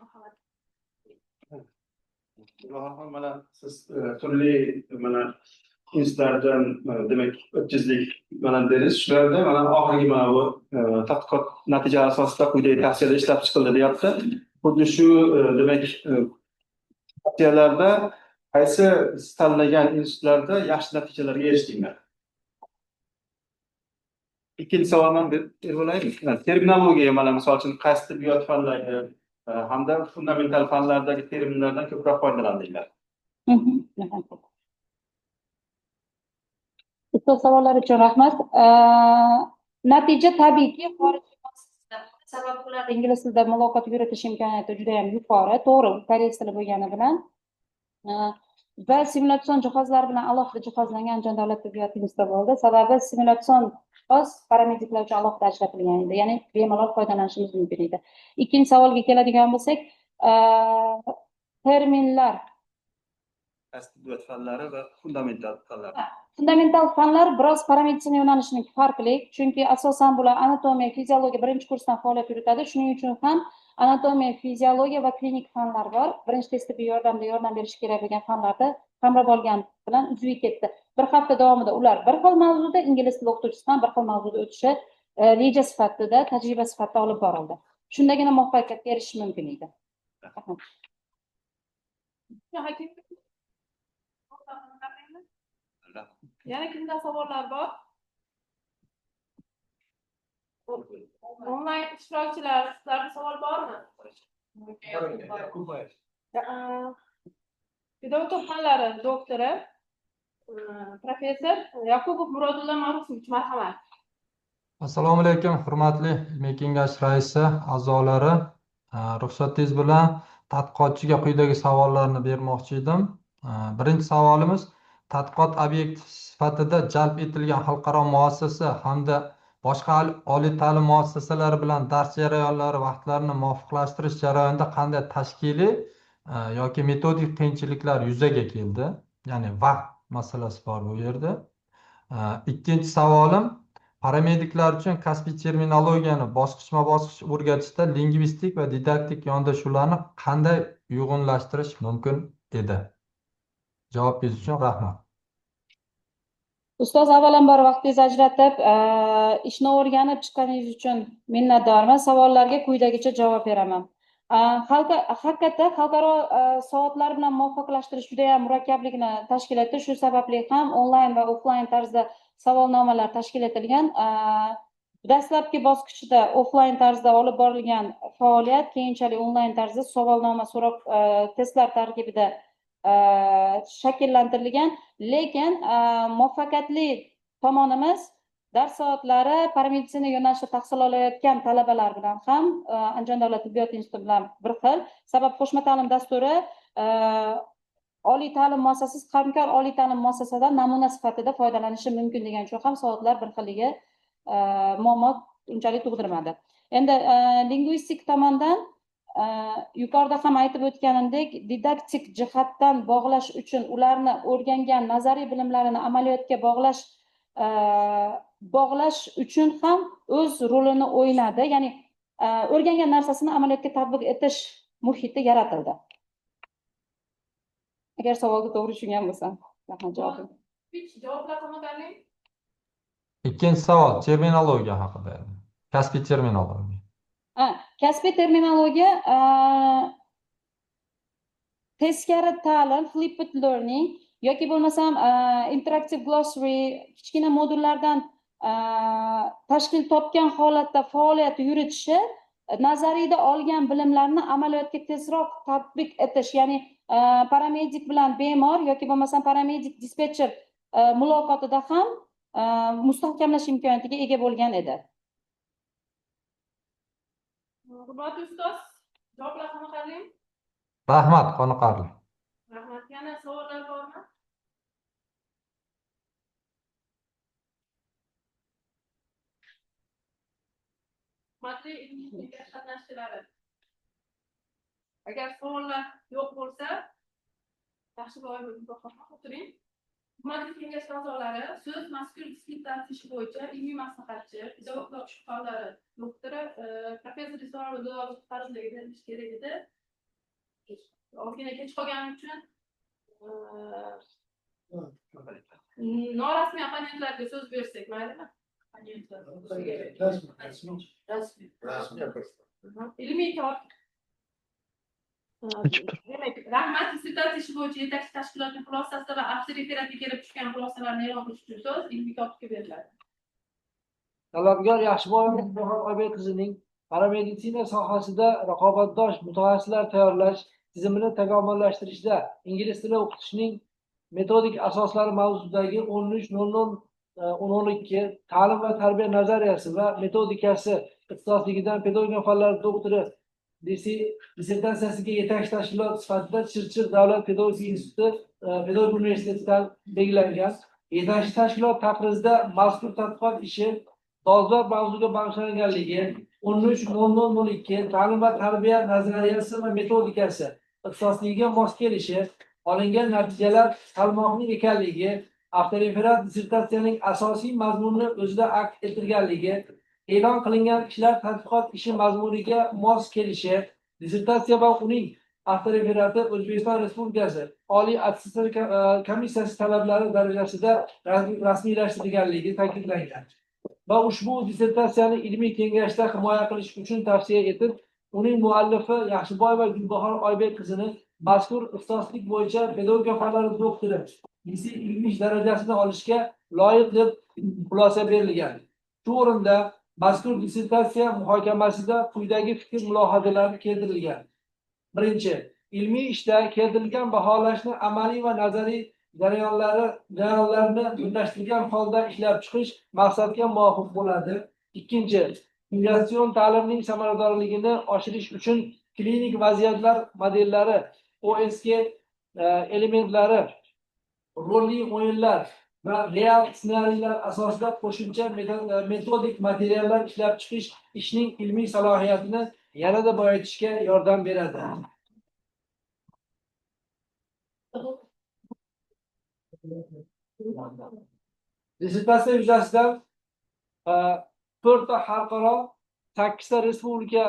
marhamat. Gulbaharxon, mana siz turli mana institutlardan, demak, o'tkazdik mana dedingiz. Shularda mana oxirgi mana bu tadqiqot natijalari asosida quyidagi tavsiyalar ishlab chiqildi deyapti. Xuddi shu demak, tavsiyalarda qaysi siz tanlagan institutlarda yaxshi natijalarga erishdinglar? Ikkinchi savolni berib olaylik. Terminologiya, mana misol uchun qaysi tibbiyot fanlari hamda fundamental fanlardagi terminlardan ko'proq foydalandinglar? Ustoz, savollar uchun rahmat. Natija tabiiyki xorijiy muassasada bo'ldi. Sababi ularda ingliz tilida muloqot yuritish imkoniyati juda ham yuqori. To'g'ri, koreys tili bo'lgani bilan va simulyatsion jihozlar bilan alohida jihozlangan Andijon davlat tibbiyot instituti bo'ldi. Sababi simulyatsion jihoz paramediklar uchun alohida ajratilgan edi. Ya'ni bemalol foydalanishimiz mumkin edi. Ikkinchi savolga keladigan bo'lsak, terminlar Qaysi tibbiyot fanlari va fundamental fanlar? Fundamental fanlar biroz parameditsina yo'nalishiniki farqli, chunki asosan bular anatomiya, fiziologiya birinchi kursdan faoliyat yuritadi. Shuning uchun ham anatomiya, fiziologiya va klinik fanlar bor. Birinchi tez tibbiy yordamda yordam berishi kerak bo'lgan fanlarda qamrab olgan bilan uzviy ketdi. Bir hafta davomida ular bir xil mavzuda, ingliz tili o'qituvchisi ham bir xil mavzuda o'tishi reja sifatida, tajriba sifatida olib borildi. Shundagina muvaffaqiyatga erishish mumkin edi. Rahmat. Hakim, yana kimda savollar bor? Onlayn ishtirokchilar, sizlarda savol bormi? Pedagogika fanlari doktori, professor Yakubov Murodulla Ma'rufovich, marhamat. Assalomu alaykum, hurmatli ilmiy kengash raisi, a'zolari. Ruxsatingiz bilan tadqiqotchiga quyidagi savollarni bermoqchi edim. Birinchi savolimiz: tadqiqot obyekti sifatida jalb etilgan xalqaro muassasa hamda boshqa oliy ta'lim muassasalari bilan dars jarayonlari vaqtlarini muvofiqlashtirish jarayonida qanday tashkiliy yoki metodik qiyinchiliklar yuzaga keldi? Ya'ni vaqt masalasi bor bu yerda. Ikkinchi savolim: paramediklar uchun kasbiy terminologiyani bosqichma-bosqich o'rgatishda lingvistik va didaktik yondashuvlarni qanday uyg'unlashtirish mumkin edi? Javobingiz uchun rahmat. Ustoz, avvalambor vaqtingizni ajratib, ishni o'rganib chiqqaningiz uchun minnatdorman. Savollarga quyidagicha javob beraman. Haqiqatda xalqaro soatlar bilan muvofiqlashtirish juda ham murakkablikni tashkil etdi. Shu sababli ham onlayn va offlayn tarzda savolnomalar tashkil etilgan. Dastlabki bosqichda offlayn tarzda olib borilgan faoliyat keyinchalik onlayn tarzda savolnoma, so'roq, testlar tarkibida shakllantirilgan, lekin muvaffaqiyatli tomonimiz dars soatlari parameditsina yo'nalishida tahsil olayotgan talabalar bilan ham Andijon davlat tibbiyot instituti bilan bir xil. Sabab qo'shma ta'lim dasturi oliy ta'lim muassasasi hamkor oliy ta'lim muassasasidan namuna sifatida foydalanishi mumkin degan uchun ham soatlar bir xilligi muammo unchalik tug'dirmadi. Endi lingvistik tomondan yuqorida ham aytib o'tganimdek, didaktik jihatdan bog'lash uchun ularni o'rgangan nazariy bilimlarini amaliyotga bog'lash uchun ham o'z rolini o'ynadi. Ya'ni o'rgangan narsasini amaliyotga tatbiq etish muhiti yaratildi. Agar savolga to'g'ri tushungan bo'lsam, rahmat javobim. Javoblar qoniqarli. Ikkinchi savol terminologiya haqida edi. Kasbiy terminologiya. Kasbiy terminologiya teskari ta'lim, flipped learning yoki bo'lmasam interaktiv glossary, kichkina modullardan tashkil topgan holatda faoliyat yuritishi nazariyda olgan bilimlarni amaliyotga tezroq tatbiq etish, ya'ni paramedik bilan bemor yoki bo'lmasam paramedik dispetcher muloqotida ham mustahkamlash imkoniyatiga ega bo'lgan edi. Hurmatli ustoz, javoblar qoniqarli? Rahmat, qoniqarli. Rahmat. Yana savollar bormi? Hurmatli ilmiy kengash qatnashchilari, agar savollar yo'q bo'lsa, Yaxshiboyeva o'tiring. Hurmatli kengash a'zolari, so'z mazkur dissertatsiya ishi bo'yicha ilmiy maslahatchi, pedagogik fanlari doktori, professor Risolat Qarimga berilishi kerak edi. Ozgina kech qolganim uchun norasmiy opponentlarga so'z bersak, maylimi? Ilmiy demak, rahmat. Dissertatsiya ishi bo'yicha yetakchi tashkilotning xulosasida va avtoreferatga kelib tushgan xulosalarni e'lon qilish uchun so'z ilmiy kotibga beriladi. Talabgor Yaxshiboyeva Gulbahor Oybek qizining parameditsina sohasida raqobatdosh mutaxassislar tayyorlash tizimini takomillashtirishda ingliz tili o'qitishning metodik asoslari mavzusidagi 13.00.12 ta'lim va tarbiya nazariyasi va metodikasi ixtisosligidan pedagogika fanlari doktori dissertatsiyasiga yetakchi tashkilot sifatida Chirchiq davlat pedagogika instituti pedagogika universitetidan belgilangan. Yetakchi tashkilot taqrizida mazkur tadqiqot ishi dolzarb mavzuga bag'ishlanganligi, 13.00.02 ta'lim va tarbiya nazariyasi va metodikasi ixtisosligiga mos kelishi, olingan natijalar salmoqli ekanligi, avtoreferat dissertatsiyaning asosiy mazmunini o'zida aks ettirganligi, e'lon qilingan ishlar tadqiqot ishi mazmuniga mos kelishi, dissertatsiya va uning avtoreferati O'zbekiston Respublikasi Oliy attestatsiya komissiyasi talablari darajasida rasmiylashtirilganligi ta'kidlangan va ushbu dissertatsiyani ilmiy kengashda himoya qilish uchun tavsiya etib, uning muallifi Yaxshiboyeva Gulbahor Oybek qizini mazkur ixtisoslik bo'yicha pedagogika fanlari doktori ilmiy darajasini olishga loyiq deb xulosa berilgan. Shu o'rinda mazkur dissertatsiya muhokamasida quyidagi fikr mulohazalar keltirilgan. Birinchi, ilmiy ishda keltirilgan baholashni amaliy va nazariy jarayonlarni birlashtirgan holda ishlab chiqish maqsadga muvofiq bo'ladi. Ikkinchi, innovatsion ta'limning samaradorligini oshirish uchun klinik vaziyatlar modellari, OSK elementlari, rolli o'yinlar va real ssenariylar asosida qo'shimcha metodik materiallar ishlab chiqish ishning ilmiy salohiyatini yanada boyitishga yordam beradi. Dissertatsiya yuzasidan 4 ta xalqaro, 8 ta respublika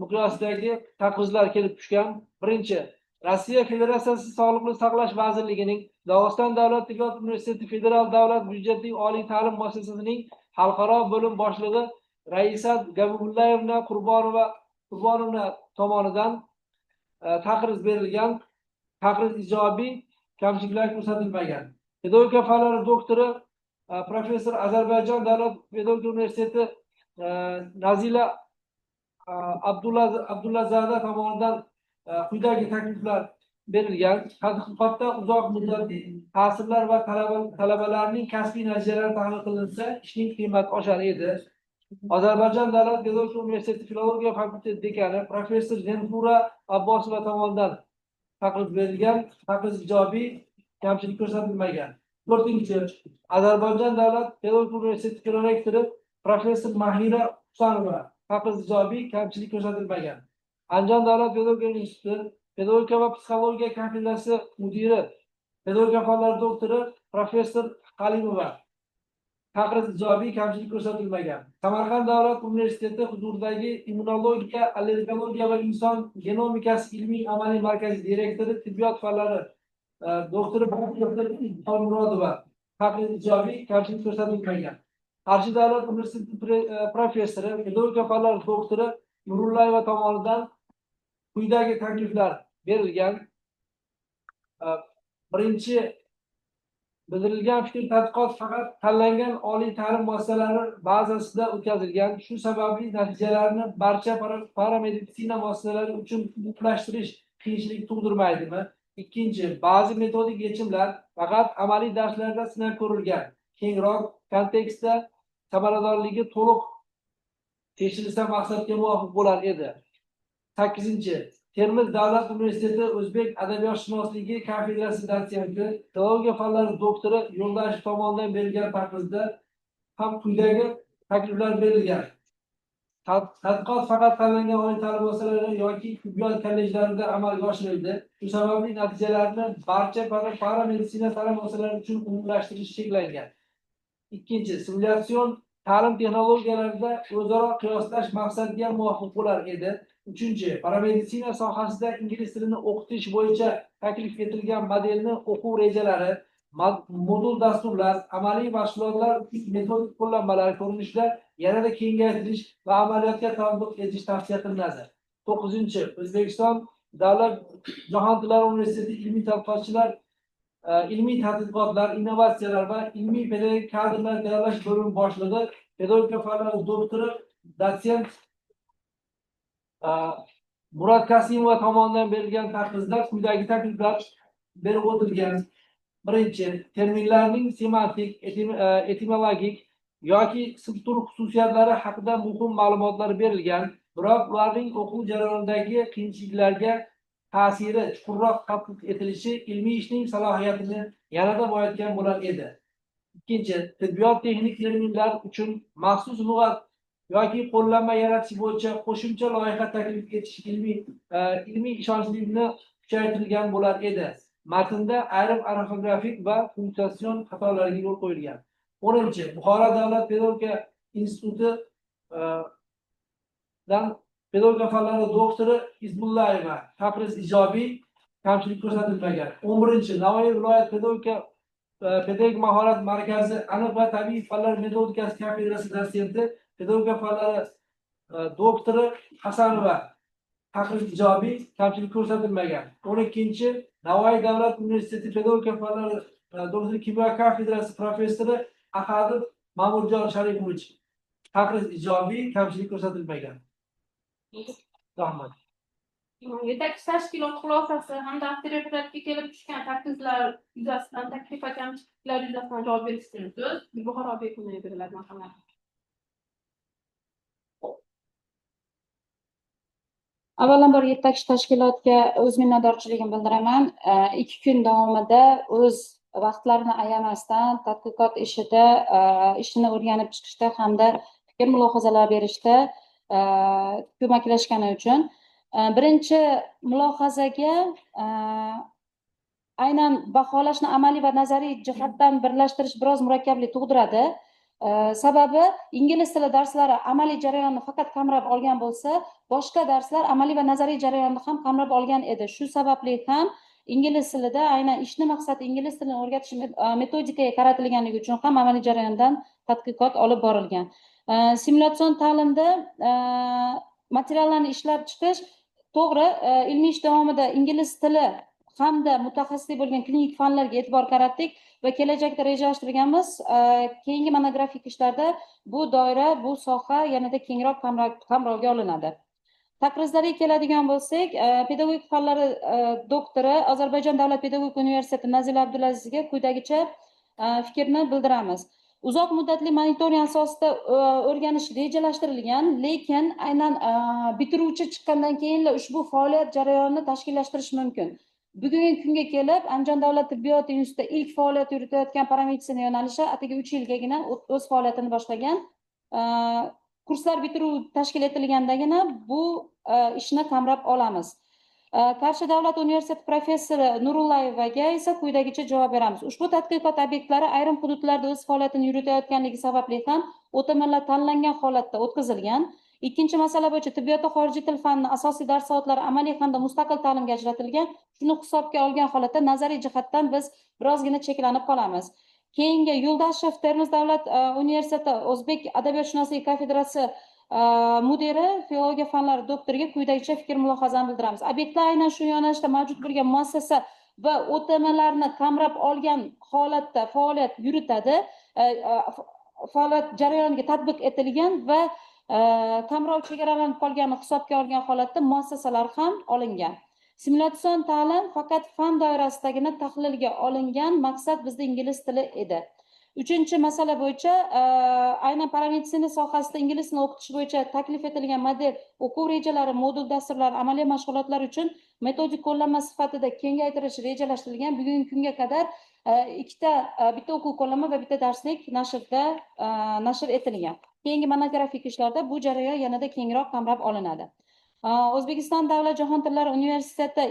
miqyosidagi taqrizlar kelib tushgan. Birinchi, Rossiya Federatsiyasi Sog'liqni saqlash vazirligining Dog'iston davlat tibbiyot universiteti federal davlat byudjetli oliy ta'lim muassasasining xalqaro bo'lim boshlig'i Raisat Gabibullayevna Qurbonovna tomonidan taqriz berilgan. Taqriz ijobiy, kamchiliklar ko'rsatilmagan. Pedagogika fanlari doktori, professor Ozarbayjon davlat pedagogika universiteti Nazila Abdullazada tomonidan quyidagi takliflar berilgan. Tadqiqotda uzoq muddatli ta'sirlar va talabalarning kasbiy natijalari tahlil qilinsa, ishning qiymati oshar edi. Ozarbayjon Davlat pedagogika universiteti filologiya fakulteti dekani professor Zenfura Abbosova tomonidan taklif berilgan. Taklif ijobiy, kamchilik ko'rsatilmagan. To'rtinchi, Ozarbayjon Davlat pedagogika universiteti prorektori professor Mahira Husanova, taklif ijobiy, kamchilik ko'rsatilmagan. Andijon Davlat pedagogika instituti pedagogika va psixologiya kafedrasi mudiri, pedagogika fanlari doktori professor Halimova, taqriz ijobiy, kamchilik ko'rsatilmagan. Samarqand Davlat universiteti huzuridagi immunologiya, allergologiya va inson genomikasi ilmiy amaliy markazi direktori, tibbiyot fanlari doktori Xolmurodova, taqriz ijobiy, kamchilik ko'rsatilmagan. Qarshi Davlat universiteti professori, pedagogika fanlari doktori Nurullayeva tomonidan quyidagi takliflar berilgan. Birinchi, bildirilgan fikr tadqiqot faqat tanlangan oliy ta'lim muassasalari bazasida o'tkazilgan. Shu sababli natijalarni barcha parameditsina muassasalari uchun umumlashtirish qiyinchilik tug'dirmaydimi? Ikkinchi, ba'zi metodik yechimlar faqat amaliy darslarda sinab ko'rilgan. Kengroq kontekstda samaradorligi to'liq tekshirilsa maqsadga muvofiq bo'lar edi. 8. Termiz Davlat universiteti O'zbek adabiyotshunosligi kafedrasi dotsenti, filologiya fanlari doktori Yo'ldashev tomonidan berilgan taklifda ham quyidagi takliflar berilgan. Tadqiqot faqat tanlangan oliy ta'lim muassasalari yoki tibbiyot kollejlarida amalga oshirildi. Shu sababli natijalarni barcha parameditsina ta'lim muassasalari uchun umumlashtirish cheklangan. Ikkinchi, simulyatsion ta'lim texnologiyalarida o'zaro qiyoslash maqsadga muvofiq bo'lar edi. Uchinchi, parameditsina sohasida ingliz tilini o'qitish bo'yicha taklif etilgan modelni o'quv rejalari, modul dasturlar, amaliy mashg'ulotlar uchun metodik qo'llanmalar ko'rinishida yanada kengaytirish va amaliyotga tatbiq etish tavsiya qilinadi. 9. O'zbekiston Davlat Jahon tillari universiteti ilmiy tadqiqotchilar, ilmiy tadqiqotlar, innovatsiyalar va ilmiy pedagogik kadrlar tayyorlash bo'limi boshlig'i, pedagogika fanlari doktori, dotsent Murod Kasimova tomonidan berilgan taklifda quyidagi takliflar berib o'tilgan. Birinchi, terminlarning semantik, etimologik yoki struktur xususiyatlari haqida muhim ma'lumotlar berilgan, biroq ularning o'quv jarayonidagi qiyinchiliklarga ta'siri chuqurroq tadqiq etilishi ilmiy ishning salohiyatini yanada boyitgan bo'lar edi. Ikkinchi, tibbiyot texnik terminlar uchun maxsus lug'at yoki qo'llanma yaratish bo'yicha qo'shimcha loyiha taklif etish ilmiy ishonchlikni kuchaytirilgan bo'lar edi. Matnda ayrim orfografik va punktuatsion xatolarga yo'l qo'yilgan. 10. Buxoro Davlat pedagogika instituti dan pedagogika fanlari doktori Izbullayeva, taqriz ijobiy, kamchilik ko'rsatilmagan. 11. Navoiy viloyat pedagogik mahorat markazi aniq va tabiiy fanlar metodikasi kafedrasi dotsenti, pedagogika fanlari doktori Hasanova, taqriz ijobiy, kamchilik ko'rsatilmagan. 12. Navoiy Davlat universiteti pedagogika fanlari doktori kimyo kafedrasi professori Ahadov Ma'murjon Sharipovich, taqriz ijobiy, kamchilik ko'rsatilmagan. Rahmat. Yetakchi tashkilot xulosasi hamda avtoreferatga kelib tushgan takliflar yuzasidan, taklif va kamchiliklar yuzasidan javob berish uchun so'z Gulbuxor Obekovnaga beriladi, marhamat. Avvalambor yetakchi tashkilotga o'z minnatdorchiligimni bildiraman. 2 kun davomida o'z vaqtlarini ayamasdan tadqiqot ishida, ishini o'rganib chiqishda hamda fikr mulohazalar berishda ko'maklashgani uchun. Birinchi mulohazaga aynan baholashni amaliy va nazariy jihatdan birlashtirish biroz murakkablik tug'diradi. Sababi ingliz tili darslari amaliy jarayonni faqat qamrab olgan bo'lsa, boshqa darslar amaliy va nazariy jarayonni ham qamrab olgan edi. Shu sababli ham ingliz tilida aynan ishni maqsadi ingliz tilini o'rgatish metodikaga qaratilganligi uchun ham amaliy jarayondan tadqiqot olib borilgan. Simulyatsion ta'limda materiallarni ishlab chiqish to'g'ri, ilmiy ish davomida ingliz tili hamda mutaxassislik bo'lgan klinik fanlarga e'tibor qaratdik va kelajakda rejalashtirganmiz, keyingi monografik ishlarda bu doira, bu soha yanada kengroq qamrovga olinadi. Taqrizlarga keladigan bo'lsak, pedagogik fanlari doktori, Ozarbayjon davlat pedagogik universiteti Nazila Abdulazizga quyidagicha fikrni bildiramiz. Uzoq muddatli monitoring asosida o'rganish rejalashtirilgan, lekin aynan bitiruvchi chiqqandan keyinla ushbu faoliyat jarayonini tashkillashtirish mumkin. Bugungi kunga kelib Andijon davlat tibbiyot institutida ilk faoliyat yuritayotgan parameditsina yo'nalishi atigi 3 yilgagina o'z faoliyatini boshlagan. Kurslar bitiruv tashkil etilgandagina bu ishni qamrab olamiz. Qarshi davlat universiteti professori Nurullayevaga esa quyidagicha javob beramiz. Ushbu tadqiqot obyektlari ayrim hududlarda o'z faoliyatini yuritayotganligi sababli ham OTMlar tanlangan holatda o'tkazilgan. Ikkinchi masala bo'yicha tibbiyotda xorijiy til fanini asosiy dars soatlari amaliy hamda mustaqil ta'limga ajratilgan. Shuni hisobga olgan holatda nazariy jihatdan biz birozgina cheklanib qolamiz. Keyingi Yo'ldoshev, Termiz davlat universiteti o'zbek adabiyotshunosligi kafedrasi mudiri, filologiya fanlari doktoriga quyidagicha fikr mulohazani bildiramiz. Obyektlar aynan shu yo'nalishda mavjud bo'lgan muassasa va OTMlarni qamrab olgan holatda faoliyat yuritadi, faoliyat jarayoniga tatbiq etilgan va qamrov chegaralanib qolganini hisobga olgan holatda muassasalar ham olingan. Simulyatsion ta'lim faqat fan doirasidagina tahlilga olingan, maqsad bizda ingliz tili edi. Uchinchi masala bo'yicha aynan parameditsina sohasida ingliz tilini o'qitish bo'yicha taklif etilgan model o'quv rejalari, modul dasturlari, amaliy mashg'ulotlar uchun metodik qo'llanma sifatida kengaytirish rejalashtirilgan. Bugungi kunga qadar ikkita, bitta o'quv qo'llanma va bitta darslik nashrda nashr etilgan. Keyingi monografik ishlarda bu jarayon yanada kengroq qamrab olinadi. O'zbekiston davlat jahon tillari universiteti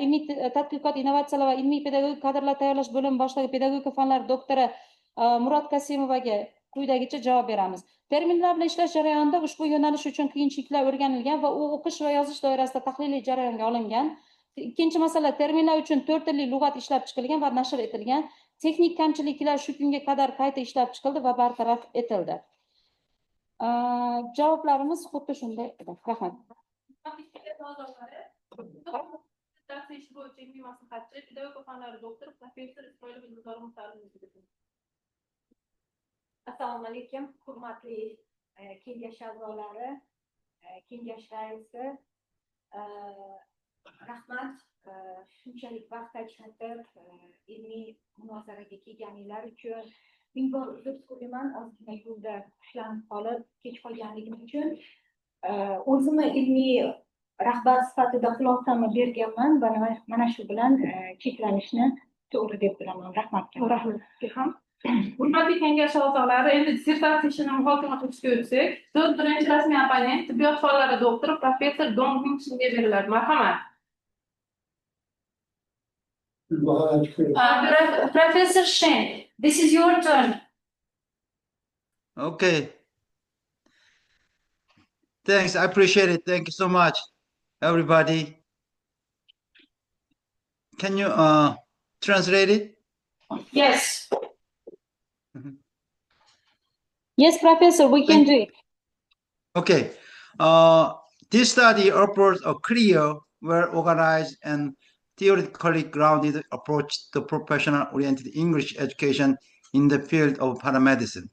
ilmiy tadqiqot, innovatsiyalar va ilmiy pedagogik kadrlar tayyorlash bo'limi boshlig'i, pedagogika fanlari doktori Murod Kasimovaga quyidagicha javob beramiz. Terminlar bilan ishlash jarayonida ushbu yo'nalish uchun qiyinchiliklar o'rganilgan va u o'qish va yozish doirasida tahliliy jarayonga olingan. Ikkinchi masala, terminlar uchun to'rt tilli lug'at ishlab chiqilgan va nashr etilgan. Texnik kamchiliklar shu kunga qadar qayta ishlab chiqildi va bartaraf etildi. Javoblarimiz xuddi shunday edi. Rahmat. Dars ishi bo'yicha ilmiy maslahatchi, pedagogika fanlari doktori, professor Isroilova Gulzora Muhtarovna. Assalomu alaykum, hurmatli kengash a'zolari, kengash raisi. Rahmat, shunchalik vaqt ajratib, ilmiy munozaraga kelganinglar uchun. Ming bor uzr so'rayman, ozgina yo'lda ushlanib qolib, kech qolganligim uchun. O'zimni ilmiy rahbar sifatida xulosamni berganman va mana shu bilan cheklanishni to'g'ri deb bilaman. Rahmat. Rahmat sizga ham. Hurmatli kengash a'zolari, endi dissertatsiya ishini muhokama qilishga o'tsak, so'z birinchi rasmiy opponent, tibbiyot fanlari doktori, professor Dong Shinga beriladi. Marhamat. Professor Shen, this is your turn. Okay. Thanks, I appreciate it. Thank you so much, everybody. Can you translate it? Yes. Yes, Professor, we can do it. Okay. This study offers a clear, well-organized, and theoretically grounded approach to professional-oriented English education in the field of paramedicine.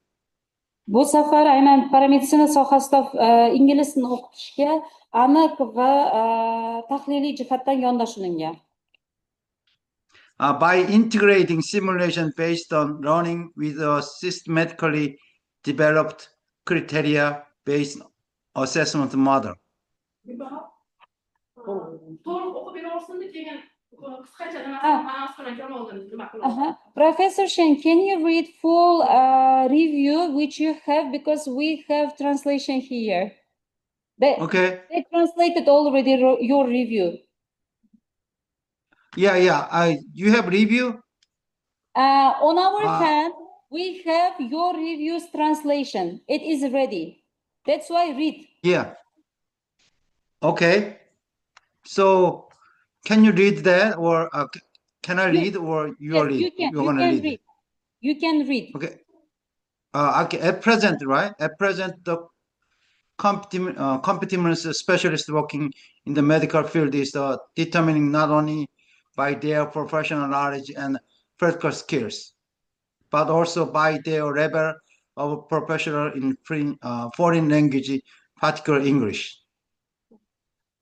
Bu safar aynan parameditsina sohasida ingliz tilini o'qitishga aniq va tahliliy jihatdan yondashilingan. By integrating simulation based on learning with a systematically developed criteria-based assessment model. To'liq o'qib beraversin, keyin qisqacha ma'nosi bilan Kamoliddin nima qiladi. Professor Shen, can you read full review which you have, because we have translation here. Okay. They translated already your review. Yeah. You have review? On our Ah. hand, we have your reviews translation. It is ready. That's why read. Yeah. Okay. So, can you read that, or can I read, or you Yes, are read? you can. You're You gonna can read. Read. You can read. Okay. Okay. At present, right? At present, the competence specialist working in the medical field is determining not only by their professional knowledge and practical skills, but also by their level of professional in foreign language, particularly English.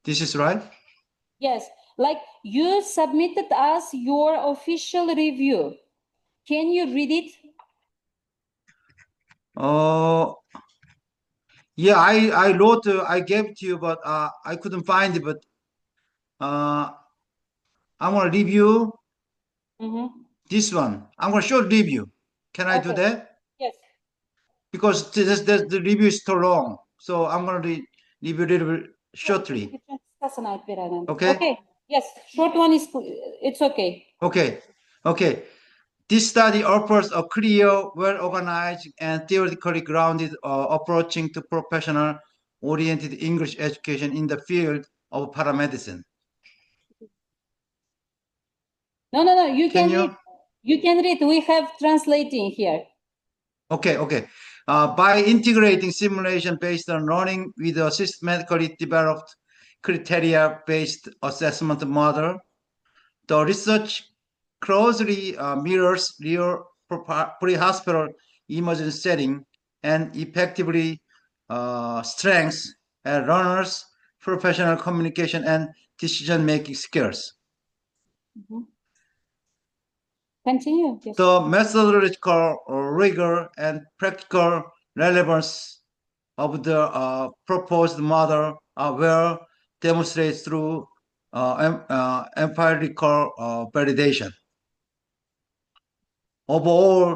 This is right? Yes, like you submitted us your official review. Can you read it? Yeah, I wrote, I gave it to you, but I couldn't find it, but I'm going to review this one. I'm going to show review. Can I do Okay. that? Yes. Because the review is too long. So I'm going to review a little bit shortly. Okay. Okay. Yes, short one is, it's okay. Okay. Okay. This study offers a clear, well-organized, and theoretically grounded approaching to professional-oriented English education in the field of paramedicine. No, no, no. You Can can you? read. You can read. We have translating here. Okay, okay. By integrating simulation based on learning with a systematically developed criteria-based assessment model, the research closely mirrors real pre-hospital emergency setting and effectively strengthens learners' professional communication and decision-making skills. Continue. Yes. The methodological rigor and practical relevance of the proposed model are well demonstrated through empirical validation. Overall,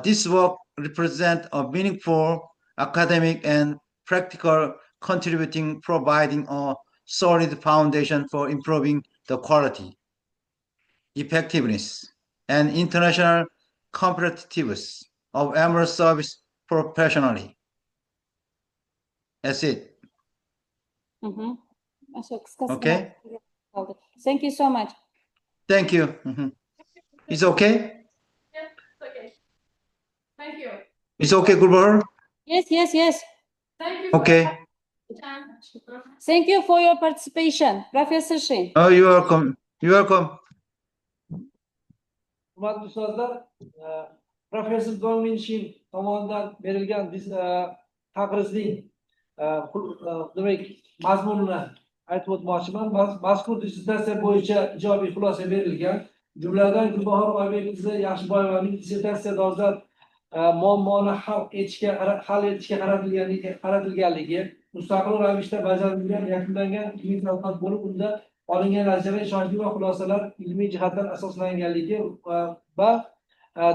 this work represents a meaningful academic and practical contributing, providing a solid foundation for improving the quality, effectiveness, and international competitiveness of ambulance service professionally. That's it. Okay. Thank you so much. Thank you. It's okay? Yes, it's okay. Thank you. It's okay, Gulbahor? Yes, yes, yes. Thank you. Okay. Thank you for your participation, Professor Shin. Oh, you're welcome. You're welcome. Hurmatli ustozlar, professor Dongmin Shin tomonidan berilgan taqrizning demak mazmunini aytib o'tmoqchiman. Mazkur dissertatsiya bo'yicha ijobiy xulosa berilgan. Jumladan, Gulbahor Oybek qizi Yaxshiboyevaning dissertatsiya dolzarb muammoni hal etishga qaratilganligi, mustaqil ravishda bajarilgan, yakunlangan ilmiy tadqiqot bo'lib, unda olingan natijalar ishonchli va xulosalar ilmiy jihatdan asoslanganligi va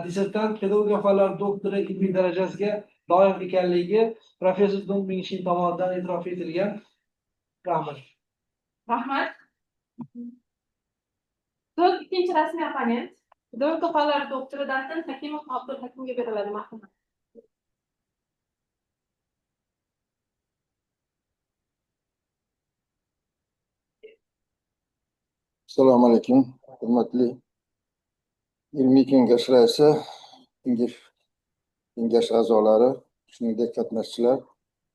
dissertant pedagogika fanlari doktori ilmiy darajasiga loyiq ekanligi professor Dongmin Shin tomonidan e'tirof etilgan. Rahmat. Rahmat. So'z ikkinchi rasmiy opponent, pedagogika fanlari doktori dotsent Hakimov Abdulhakimga beriladi. Marhamat. Assalomu alaykum, hurmatli ilmiy kengash raisi, kengash a'zolari, shuningdek qatnashchilar.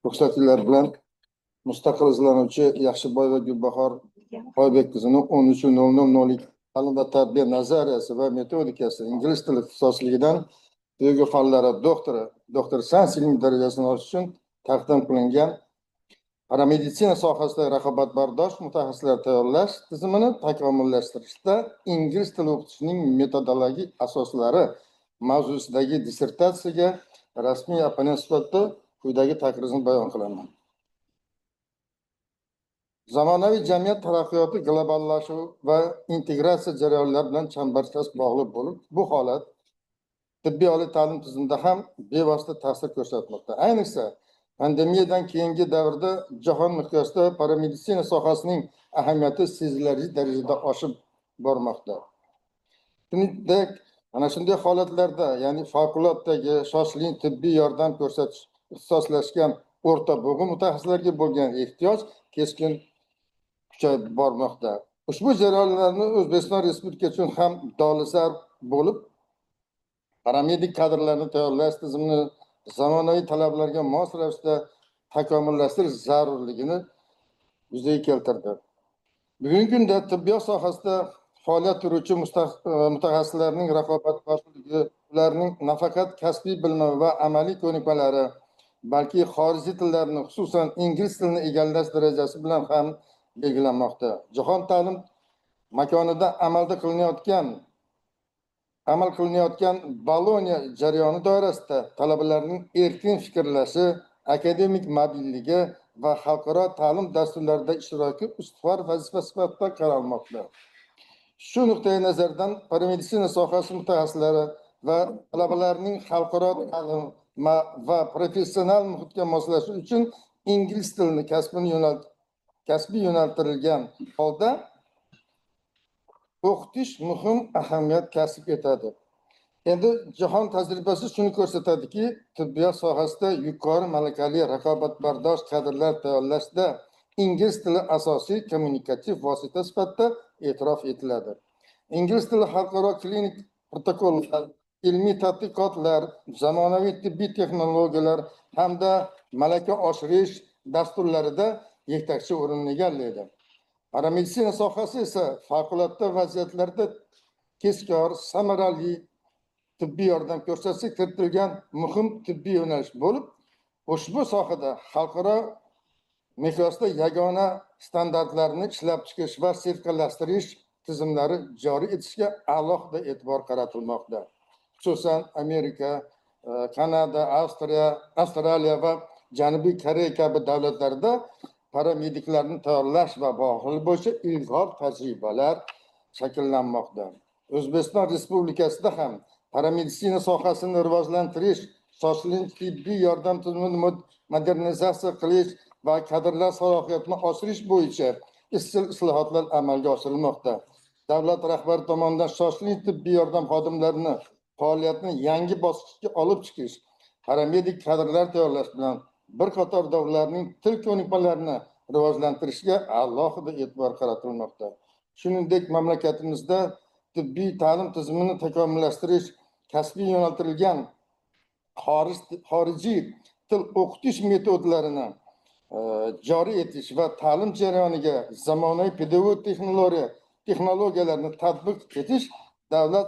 Ruxsatinglar bilan mustaqil izlanuvchi Yaxshiboyeva Gulbahor Oybek qizini 13.00.02 ta'lim va tarbiya nazariyasi va metodikasi ingliz tili ixtisosligidan pedagogika fanlari doktori, doktor sans ilmiy darajasini olish uchun taqdim qilingan parameditsina sohasida raqobatbardosh mutaxassislar tayyorlash tizimini takomillashtirishda ingliz tili o'qitishining metodologik asoslari mavzusidagi dissertatsiyaga rasmiy opponent sifatida quyidagi taqrizni bayon qilaman. Zamonaviy jamiyat taraqqiyoti globallashuv va integratsiya jarayonlari bilan chambarchas bog'liq bo'lib, bu holat tibbiy oliy ta'lim tizimida ham bevosita ta'sir ko'rsatmoqda. Ayniqsa, pandemiyadan keyingi davrda jahon miqyosida parameditsina sohasining ahamiyati sezilarli darajada oshib bormoqda. Shuningdek, ana shunday holatlarda, ya'ni favqulodadagi shoshilinch tibbiy yordam ko'rsatish ixtisoslashgan o'rta bo'g'in mutaxassislarga bo'lgan ehtiyoj keskin kuchayib bormoqda. Ushbu jarayonlarni O'zbekiston Respublikasi uchun ham dolzarb bo'lib, paramedik kadrlarni tayyorlash tizimini zamonaviy talablarga mos ravishda takomillashtirish zarurligini yuzaga keltirdi. Bugungi kunda tibbiyot sohasida faoliyat yuruvchi mutaxassislarning raqobatbardoshlligi ularning nafaqat kasbiy bilimi va amaliy ko'nikmalari, balki xorijiy tillarni, xususan ingliz tilini egallash darajasi bilan ham belgilanmoqda. Jahon ta'lim makonida amal qilinayotgan Boloniya jarayoni doirasida talabalarning erkin fikrlashi, akademik mobilligi va xalqaro ta'lim dasturlarida ishtiroki ustuvor vazifa sifatida qaralmoqda. Shu nuqtai nazardan parameditsina sohasi mutaxassislari va talabalarning xalqaro ta'lim va professional muhitga moslashuvi uchun ingliz tilini kasbiy yo'naltirilgan holda o'qitish muhim ahamiyat kasb etadi. Endi jahon tajribasi shuni ko'rsatadiki, tibbiyot sohasida yuqori malakali, raqobatbardosh kadrlar tayyorlashda ingliz tili asosiy kommunikativ vosita sifatida e'tirof etiladi. Ingliz tili xalqaro klinik protokollar, ilmiy tadqiqotlar, zamonaviy tibbiy texnologiyalar hamda malaka oshirish dasturlarida yetakchi o'rinni egallaydi. Parameditsina sohasi esa favqulodda vaziyatlarda tezkor, samarali tibbiy yordam ko'rsatishga kiritilgan muhim tibbiy yo'nalish bo'lib, ushbu sohada xalqaro miqyosda yagona standartlarni ishlab chiqish va sertifikatlashtirish tizimlari joriy etishga alohida e'tibor qaratilmoqda. Xususan, Amerika, Kanada, Avstriya, Avstraliya va Janubiy Koreya kabi davlatlarda paramediklarni tayyorlash va bog'liq bo'yicha ilg'or tajribalar shakllanmoqda. O'zbekiston Respublikasida ham parameditsina sohasini rivojlantirish, shoshilinch tibbiy yordam tizimini modernizatsiya qilish va kadrlar salohiyatini oshirish bo'yicha izchil islohotlar amalga oshirilmoqda. Davlat rahbari tomonidan shoshilinch tibbiy yordam xodimlarini faoliyatini yangi bosqichga olib chiqish, paramedik kadrlar tayyorlash bilan bir qator davlatlarning til ko'nikmalarini rivojlantirishga alohida e'tibor qaratilmoqda. Shuningdek, mamlakatimizda tibbiy ta'lim tizimini takomillashtirish, kasbiy yo'naltirilgan xorijiy til o'qitish metodlarini joriy etish va ta'lim jarayoniga zamonaviy pedagogik texnologiyalarni tatbiq etish davlat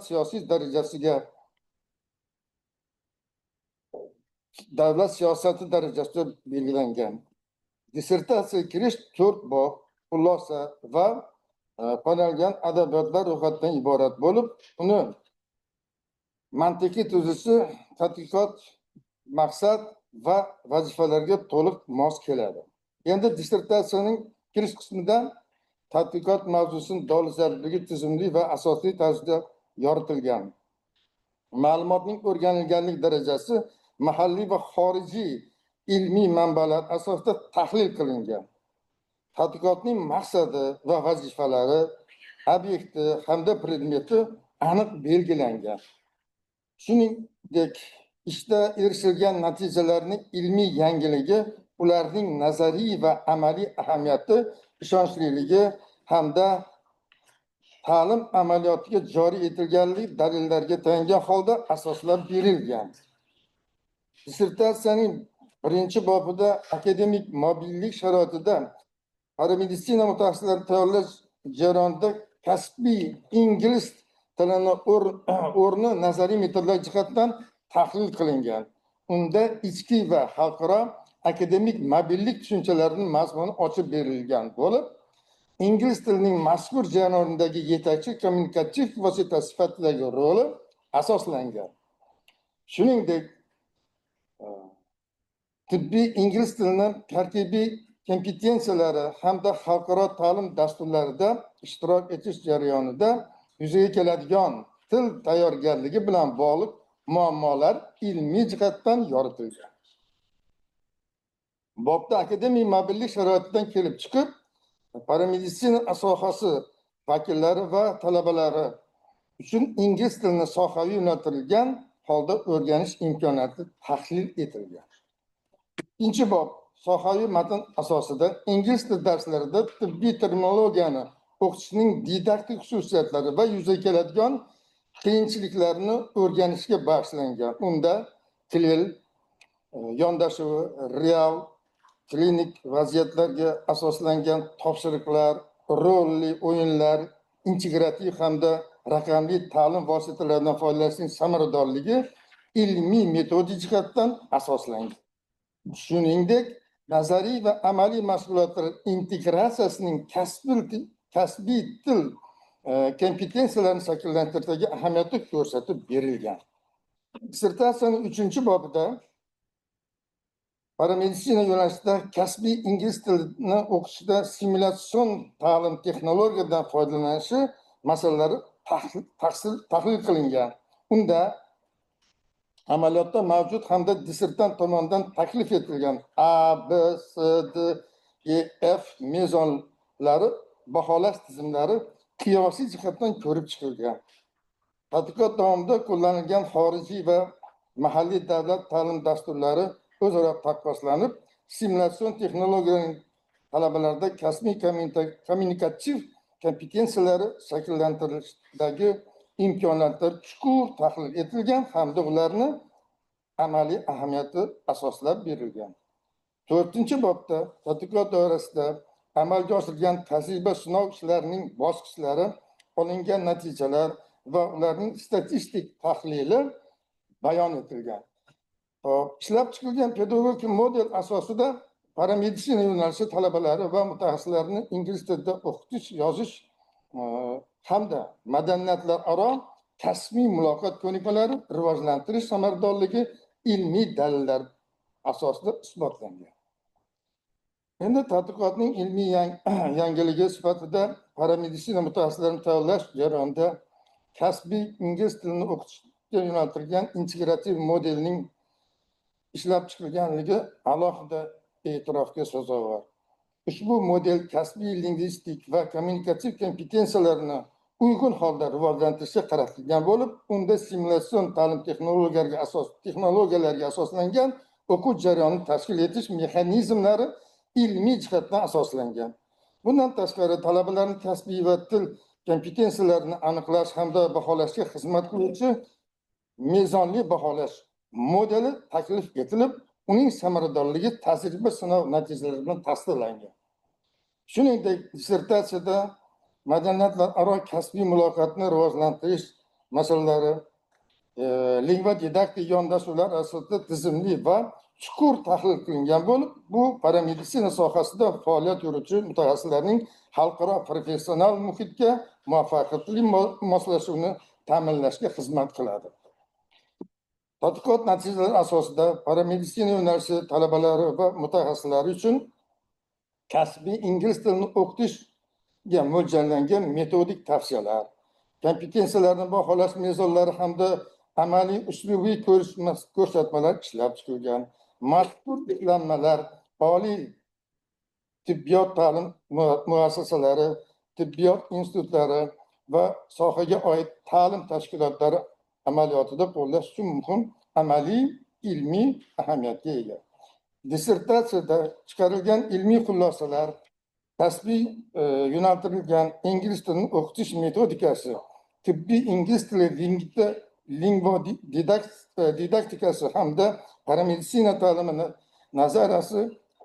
siyosati darajasida belgilangan. Dissertatsiyaga kirish 4 bob, xulosa va qo'llanilgan adabiyotlar ro'yxatidan iborat bo'lib, uni mantiqiy tuzilishi tadqiqot maqsad va vazifalarga to'liq mos keladi. Endi dissertatsiyaning kirish qismida tadqiqot mavzusining dolzarbligi tizimli va asosli tarzda yoritilgan. Ma'lumotning o'rganilganlik darajasi mahalliy va xorijiy ilmiy manbalar asosida tahlil qilingan. Tadqiqotning maqsadi va vazifalari, obyekti hamda predmeti aniq belgilangan. Shuningdek, ishda erishilgan natijalarning ilmiy yangiligi, ularning nazariy va amaliy ahamiyati, ishonchliligi hamda ta'lim amaliyotiga joriy etilganlik dalillarga tayangan holda asoslab berilgan. Dissertatsiyaning birinchi bobida akademik mobillik sharoitida parameditsina mutaxassislarini tayyorlash jarayonida kasbiy ingliz tilini o'rni nazariy metodlar jihatdan tahlil qilingan. Unda ichki va xalqaro akademik mobillik tushuncha-larining mazmuni ochib berilgan bo'lib, ingliz tilining mazkur jarayonidagi yetakchi kommunikativ vosita sifatidagi roli asoslangan. Shuningdek, tibbiy ingliz tilini tarkibiy kompetensiyalari hamda xalqaro ta'lim dasturlarida ishtirok etish jarayonida yuzaga keladigan til tayyorgarligi bilan bog'liq muammolar ilmiy jihatdan yoritilgan. Bobda akademik mobillik sharoitidan kelib chiqib, parameditsina sohasi vakillari va talabalari uchun ingliz tilini sohaviy yo'naltirilgan holda o'rganish imkoniyati tahlil etilgan. Ikkinchi bob sohaviy matn asosida ingliz tili darslarida tibbiy terminologiyani o'qitishning didaktik xususiyatlari va yuzaga keladigan qiyinchiliklarni o'rganishga bag'ishlangan. Unda CLIL yondashuvi, real klinik vaziyatlarga asoslangan topshiriqlar, rolli o'yinlar, Integrativ hamda raqamli ta'lim vositalaridan foydalanishning samaradorligi ilmiy metodik jihatdan asoslangan. Shuningdek, nazariy va amaliy mashg'ulotlar integratsiyasining kasbiy til kompetensiyalarini shakllantirishdagi ahamiyati ko'rsatib berilgan. Dissertatsiyaning uchinchi bobida parameditsina yo'nalishida kasbiy ingliz tilini o'qitishda simulyatsion ta'lim texnologiyadan foydalanishi masalalari tahlil qilingan. Unda amaliyotda mavjud hamda dissertant tomonidan taklif etilgan A, B, C, D, E, F mezonlari baholash tizimlari qiyosiy jihatdan ko'rib chiqilgan. Tadqiqot davomida qo'llanilgan xorijiy va mahalliy davlat ta'lim dasturlari o'zaro taqqoslanib, simulyatsion texnologiyaning talabalarda kasbiy kommunikativ kompetensiyalari shakllantirishdagi imkoniyatlar chuqur tahlil etilgan hamda ularni amaliy ahamiyati asoslab berilgan. To'rtinchi bobda tadqiqot doirasida amalga oshirilgan tajriba sinov ishlarining bosqichlari, olingan natijalar va ularning statistik tahlili bayon etilgan. Hop, ishlab chiqilgan pedagogik model asosida parameditsina yo'nalishi talabalari va mutaxassislarini ingliz tilida o'qitish, yozish hamda madaniyatlararo kasbiy muloqot ko'nikmalari rivojlantirish samaradorligi ilmiy dalillar asosida isbotlangan. Endi tadqiqotning ilmiy yangiligi sifatida parameditsina mutaxassislarini tayyorlash jarayonida kasbiy ingliz tilini o'qitishga yo'naltirilgan integrativ modelning ishlab chiqilganligi alohida e'tirofga sazovor. Ushbu model kasbiy lingvistik va kommunikativ kompetensiyalarni uyg'un holda rivojlantirishga qaratilgan bo'lib, unda simulyatsion ta'lim texnologiyalariga asoslangan o'quv jarayonini tashkil etish mexanizmlari ilmiy jihatdan asoslangan. Bundan tashqari, talabalarning kasbiy va til kompetensiyalarini aniqlash hamda baholashga xizmat qiluvchi mezonli baholash modeli taklif etilib, uning samaradorligi tajriba sinov natijalari bilan tasdiqlangan. Shuningdek, dissertatsiyada madaniyatlararo kasbiy muloqotni rivojlantirish masalalari lingvodidaktik yondashuvlar asosida tizimli va chuqur tahlil qilingan bo'lib, bu parameditsina sohasida faoliyat yurituvchi mutaxassislarning xalqaro professional muhitga muvaffaqiyatli moslashuvini ta'minlashga xizmat qiladi. Tadqiqot natijalari asosida parameditsina yo'nalishi talabalari va mutaxassislari uchun kasbiy ingliz tilini o'qitishga mo'ljallangan metodik tavsiyalar, kompetensiyalarni baholash mezonlari hamda amaliy uslubiy ko'rsatmalar ishlab chiqilgan. Mazkur ishlanmalar oliy tibbiyot ta'lim muassasalari, tibbiyot institutlari va sohaga oid ta'lim tashkilotlari amaliyotida qo'llash uchun muhim amaliy ilmiy ahamiyatga ega. Dissertatsiyada chiqarilgan ilmiy xulosalar kasbiy yo'naltirilgan ingliz tilini o'qitish metodikasi, tibbiy ingliz tili lingvodidaktikasi hamda parameditsina ta'limini nazariyasi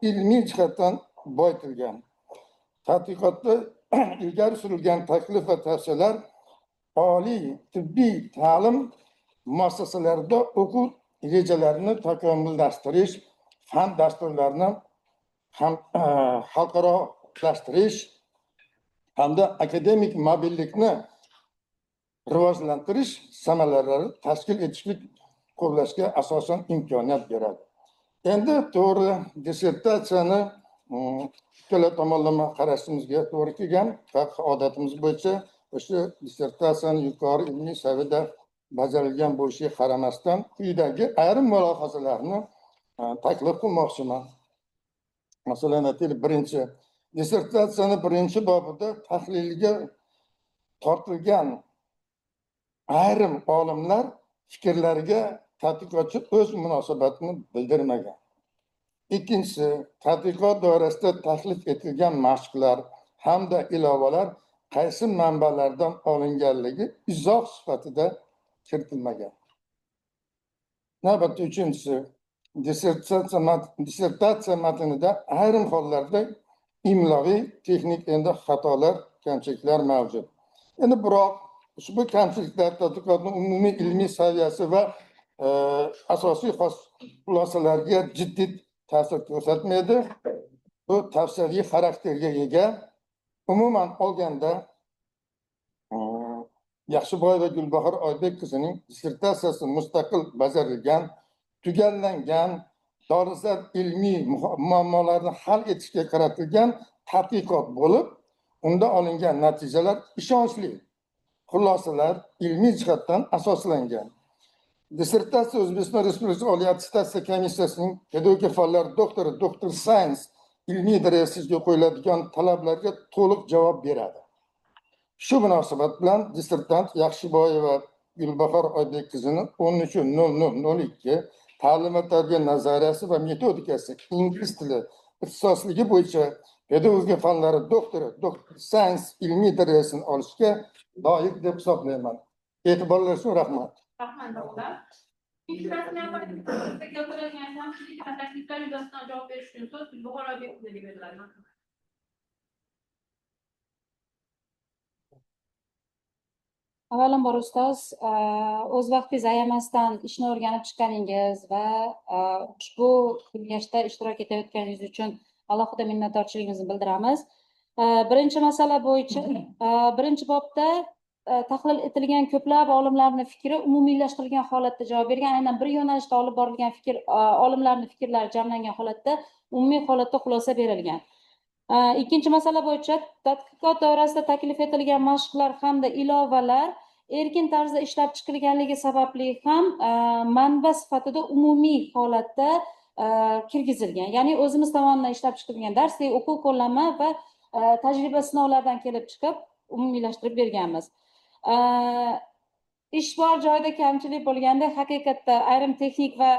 ilmiy jihatdan boyitilgan. Tadqiqotda ilgari surilgan taklif va tavsiyalar oliy tibbiy ta'lim muassasalarida o'quv rejalarini takomillashtirish, fan dasturlarini ham xalqarolashtirish hamda akademik mobillikni rivojlantirish samaralarini tashkil etishlik qo'llashga asosan imkoniyat beradi. Endi to'g'ri, dissertatsiyani ikkala tomonlama qarashimizga to'g'ri kelgan va odatimiz bo'yicha o'sha dissertatsiyani yuqori ilmiy saviyada bajarilgan bo'lishiga qaramasdan quyidagi ayrim mulohazalarni taklif qilmoqchiman. Masalan, aytaylik, birinchi dissertatsiyani birinchi bobida tahlilga tortilgan ayrim olimlar fikrlariga tadqiqotchi o'z munosabatini bildirmagan. Ikkinchisi, tadqiqot doirasida taklif etilgan mashqlar hamda ilovalar qaysi manbalardan olinganligi izoh sifatida kiritilmagan. Navbatda uchinchisi, dissertatsiya matnida ayrim hollarda imloviy, texnik endi xatolar, kamchiliklar mavjud. Endi biroq ushbu kamchiliklar tadqiqotning umumiy ilmiy saviyasi va asosiy xulosalarga jiddiy ta'sir ko'rsatmaydi. Bu tavsiyaviy xarakterga ega. Umuman olganda, Yaxshiboyeva Gulbahor Oybek qizining dissertatsiyasi mustaqil bajarilgan, tugallangan, dolzarb ilmiy muammolarni hal etishga qaratilgan tadqiqot bo'lib, unda olingan natijalar ishonchli, xulosalar ilmiy jihatdan asoslangan. Dissertatsiya O'zbekiston Respublikasi Oliy attestatsiya komissiyasining pedagogika fanlari doktori, doctor science ilmiy darajasiga qo'yiladigan talablarga to'liq javob beradi. Shu munosabat bilan dissertant Yaxshiboyeva Gulbahor Oybek qizini 13.00.02 ta'lim va tarbiya nazariyasi va metodikasi ingliz tili ixtisosligi bo'yicha pedagogika fanlari doktori, doctor science ilmiy darajasini olishga loyiq deb hisoblayman. E'tiborlar uchun rahmat. Rahmat, doktor. Ikkinchi rasmiy opponentga keltirilgan kamchilik va takliflar yuzasidan javob berish uchun so'z Gulbahor Oybek qiziga beriladi. Marhamat. Avvalambor ustoz, o'z vaqtingizni ayamasdan ishni o'rganib chiqqaningiz va ushbu kengashda ishtirok etayotganingiz uchun alohida minnatdorchiligimizni bildiramiz. Birinchi masala bo'yicha, birinchi bobda tahlil etilgan ko'plab olimlarning fikri umumiylashtirilgan holatda javob bergan, aynan bir yo'nalishda olib borilgan fikr, olimlarning fikrlari jamlangan holatda umumiy holatda xulosa berilgan. Ikkinchi masala bo'yicha tadqiqot doirasida taklif etilgan mashqlar hamda ilovalar erkin tarzda ishlab chiqilganligi sababli ham manba sifatida umumiy holatda kirgizilgan. Ya'ni o'zimiz tomonidan ishlab chiqilgan darslik, o'quv qo'llanma va tajriba sinovlardan kelib chiqib umumiylashtirib berganmiz. Ish bor joyda kamchilik bo'lganda haqiqatda ayrim texnik va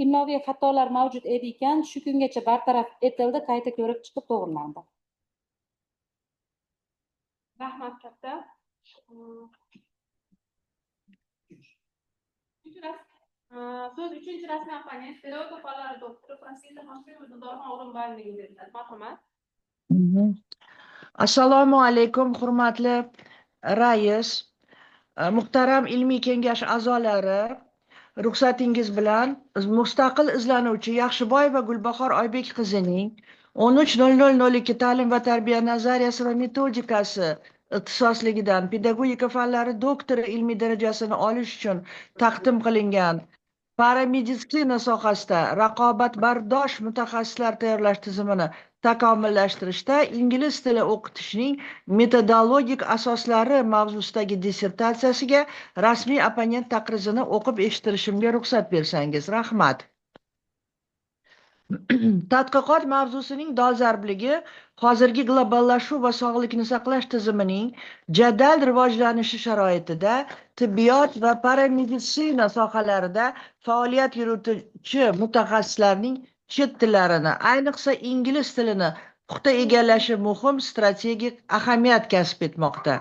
imloviy xatolar mavjud edi ekan, shu kungacha bartaraf etildi, qayta ko'rib chiqib to'g'rilandi. Rahmat katta. So'z uchinchi rasmiy opponent, pedagogika fanlari doktori, professor Hoshimova Dildorxon O'rinboyevaga beriladi. Marhamat. Assalomu alaykum, hurmatli rais, muhtaram ilmiy kengash a'zolari, ruxsatingiz bilan mustaqil izlanuvchi Yaxshiboyeva Gulbahor Oybek qizining 13.00.02 ta'lim va tarbiya nazariyasi va metodikasi ixtisosligidan pedagogika fanlari doktori ilmiy darajasini olish uchun taqdim qilingan parameditsina sohasida raqobatbardosh mutaxassislar tayyorlash tizimini takomillashtirishda ingliz tili o'qitishning metodologik asoslari mavzusidagi dissertatsiyasiga rasmiy opponent taqrizini o'qib eshittirishimga ruxsat bersangiz, rahmat. Tadqiqot mavzusining dolzarbligi hozirgi globallashuv va sog'liqni saqlash tizimining jadal rivojlanishi sharoitida tibbiyot va parameditsina sohalarida faoliyat yurituvchi mutaxassislarning chet tillarini, ayniqsa ingliz tilini puxta egallashi muhim strategik ahamiyat kasb etmoqda.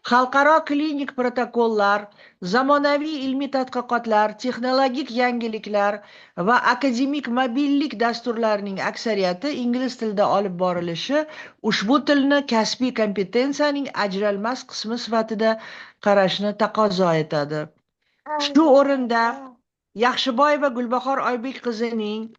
Xalqaro klinik protokollar, zamonaviy ilmiy tadqiqotlar, texnologik yangiliklar va akademik mobillik dasturlarining aksariyati ingliz tilida olib borilishi ushbu tilni kasbiy kompetensiyaning ajralmas qismi sifatida qarashni taqozo etadi. Shu o'rinda Yaxshiboyeva Gulbahor Oybek qizining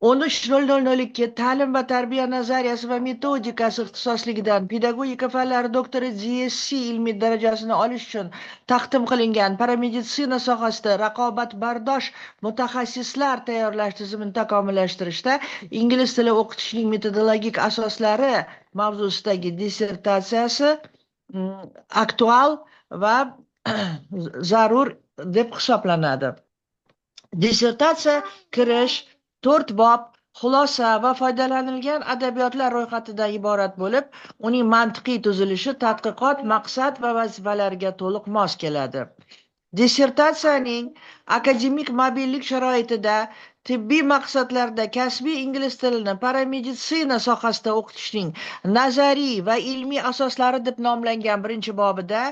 13.00.02 ta'lim va tarbiya nazariyasi va metodikasi ixtisosligidan pedagogika fanlari doktori DSc ilmiy darajasini olish uchun taqdim qilingan parameditsina sohasida raqobatbardosh mutaxassislar tayyorlash tizimini takomillashtirishda ingliz tili o'qitishning metodologik asoslari mavzusidagi dissertatsiyasi aktual va zarur deb hisoblanadi. Dissertatsiya kirish, 4 bob, xulosa va foydalanilgan adabiyotlar ro'yxatidan iborat bo'lib, uning mantiqiy tuzilishi tadqiqot maqsad va vazifalariga to'liq mos keladi. Dissertatsiyaning akademik mobillik sharoitida tibbiy maqsadlarda kasbiy ingliz tilini parameditsina sohasida o'qitishning nazariy va ilmiy asoslari deb nomlangan birinchi bobida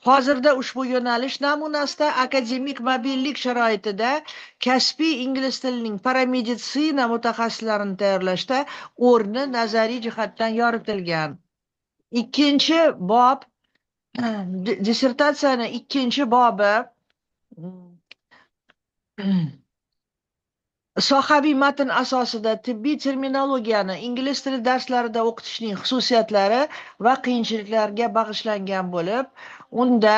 hozirda ushbu yo'nalish namunasida akademik mobillik sharoitida kasbiy ingliz tilining parameditsina mutaxassislarini tayyorlashda o'rni nazariy jihatdan yoritilgan. Ikkinchi bob Dissertatsiyani ikkinchi bobi sohaviy matn asosida tibbiy terminologiyani ingliz tili darslarida o'qitishning xususiyatlari va qiyinchiliklarga bag'ishlangan bo'lib, unda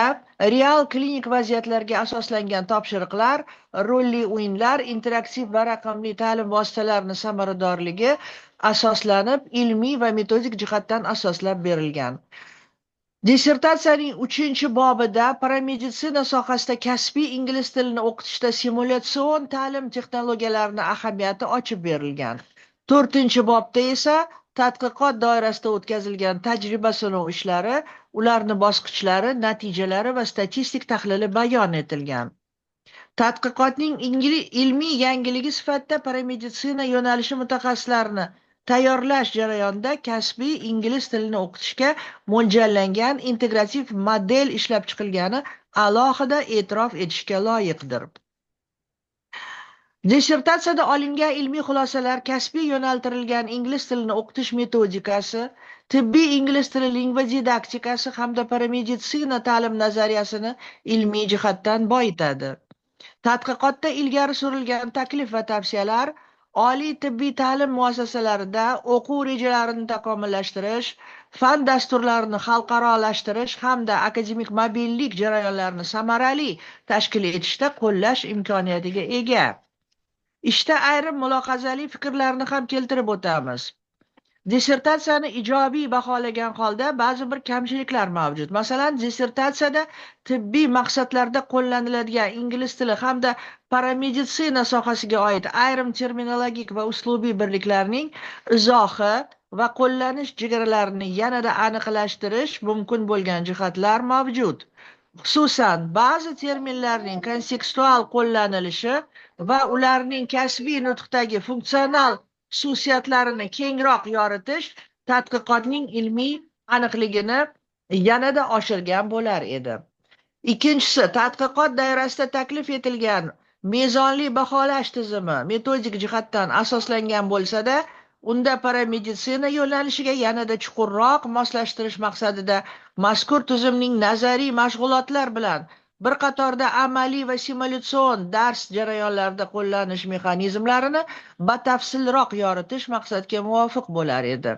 real klinik vaziyatlarga asoslangan topshiriqlar, rolli o'yinlar, interaktiv va raqamli ta'lim vositalarining samaradorligi asoslanib, ilmiy va metodik jihatdan asoslab berilgan. Dissertatsiyaning uchinchi bobida parameditsina sohasida kasbiy ingliz tilini o'qitishda simulyatsion ta'lim texnologiyalarining ahamiyati ochib berilgan. To'rtinchi bobda esa tadqiqot doirasida o'tkazilgan tajriba sinov ishlari, ularni bosqichlari, natijalari va statistik tahlili bayon etilgan. Tadqiqotning ilmiy yangiligi sifatida parameditsina yo'nalishi mutaxassislarini tayyorlash jarayonida kasbiy ingliz tilini o'qitishga mo'ljallangan integrativ model ishlab chiqilgani alohida e'tirof etishga loyiqdir. Dissertatsiyada olingan ilmiy xulosalar kasbiy yo'naltirilgan ingliz tilini o'qitish metodikasi, tibbiy ingliz tili lingvodidaktikasi hamda parameditsina ta'lim nazariyasini ilmiy jihatdan boyitadi. Tadqiqotda ilgari surilgan taklif va tavsiyalar oliy tibbiy ta'lim muassasalarida o'quv rejalarini takomillashtirish, fan dasturlarini xalqarolashtirish hamda akademik mobillik jarayonlarini samarali tashkil etishda qo'llash imkoniyatiga ega. Ishda ayrim mulohazali fikrlarni ham keltirib o'tamiz. Dissertatsiyani ijobiy baholagan holda ba'zi bir kamchiliklar mavjud. Masalan, dissertatsiyada tibbiy maqsadlarda qo'llaniladigan ingliz tili hamda parameditsina sohasiga oid ayrim terminologik va uslubiy birliklarning izohi va qo'llanish chegaralarini yanada aniqlashtirish mumkin bo'lgan jihatlar mavjud. Xususan, ba'zi terminlarning kontekstual qo'llanilishi va ularning kasbiy nutqdagi funksional xususiyatlarini kengroq yoritish tadqiqotning ilmiy aniqligini yanada oshirgan bo'lar edi. Ikkinchisi, tadqiqot doirasida taklif etilgan mezonli baholash tizimi metodik jihatdan asoslangan bo'lsa-da, unda parameditsina yo'nalishiga yanada chuqurroq moslashtirish maqsadida mazkur tizimning nazariy mashg'ulotlar bilan bir qatorda amaliy va simulyatsion dars jarayonlarida qo'llanish mexanizmlarini batafsilroq yoritish maqsadga muvofiq bo'lar edi.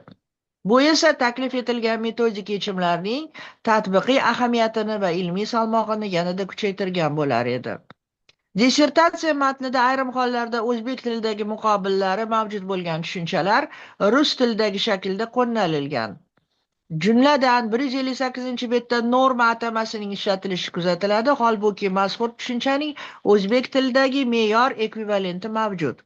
Bu esa taklif etilgan metodik yechimlarning tatbiqiy ahamiyatini va ilmiy salmog'ini yanada kuchaytirgan bo'lar edi. Dissertatsiya matnida ayrim hollarda o'zbek tilidagi muqobillari mavjud bo'lgan tushunchalar rus tilidagi shaklda qo'llanilgan. Jumladan, 158-betda norma atamasining ishlatilishi kuzatiladi, holbuki mazkur tushunchaning o'zbek tilidagi me'yor ekvivalenti mavjud.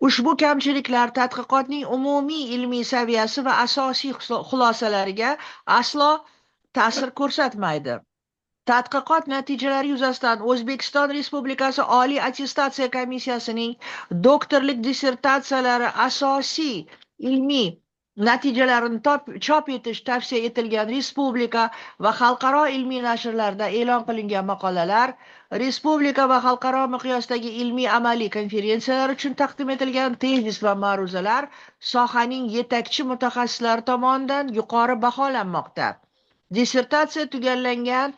Ushbu kamchiliklar tadqiqotning umumiy ilmiy saviyasi va asosiy xulosalariga aslo ta'sir ko'rsatmaydi. Tadqiqot natijalari yuzasidan O'zbekiston Respublikasi Oliy attestatsiya komissiyasining doktorlik dissertatsiyalari asosiy ilmiy natijalarini chop etish tavsiya etilgan respublika va xalqaro ilmiy nashrlarda e'lon qilingan maqolalar, respublika va xalqaro miqyosdagi ilmiy amaliy konferensiyalar uchun taqdim etilgan tezis va ma'ruzalar sohaning yetakchi mutaxassislari tomonidan yuqori baholanmoqda. Dissertatsiya tugallangan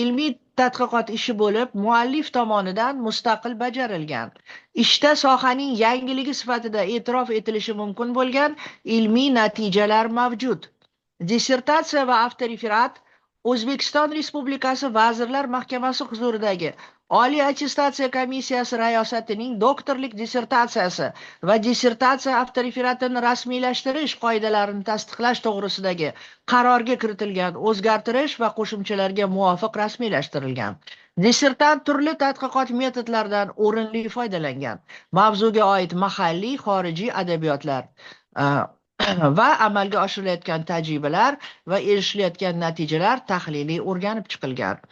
ilmiy tadqiqot ishi bo'lib, muallif tomonidan mustaqil bajarilgan. Ishda sohaning yangiligi sifatida e'tirof etilishi mumkin bo'lgan ilmiy natijalar mavjud. Dissertatsiya va avtoreferat O'zbekiston Respublikasi Vazirlar Mahkamasi huzuridagi Oliy attestatsiya komissiyasi rayosatining doktorlik dissertatsiyasi va dissertatsiya avtoreferatini rasmiylashtirish qoidalarini tasdiqlash to'g'risidagi qarorga kiritilgan o'zgartirish va qo'shimchalarga muvofiq rasmiylashtirilgan. Dissertant turli tadqiqot metodlaridan o'rinli foydalangan. Mavzuga oid mahalliy, xorijiy adabiyotlar va amalga oshirilayotgan tajribalar va erishilayotgan natijalar tahliliy o'rganib chiqilgan.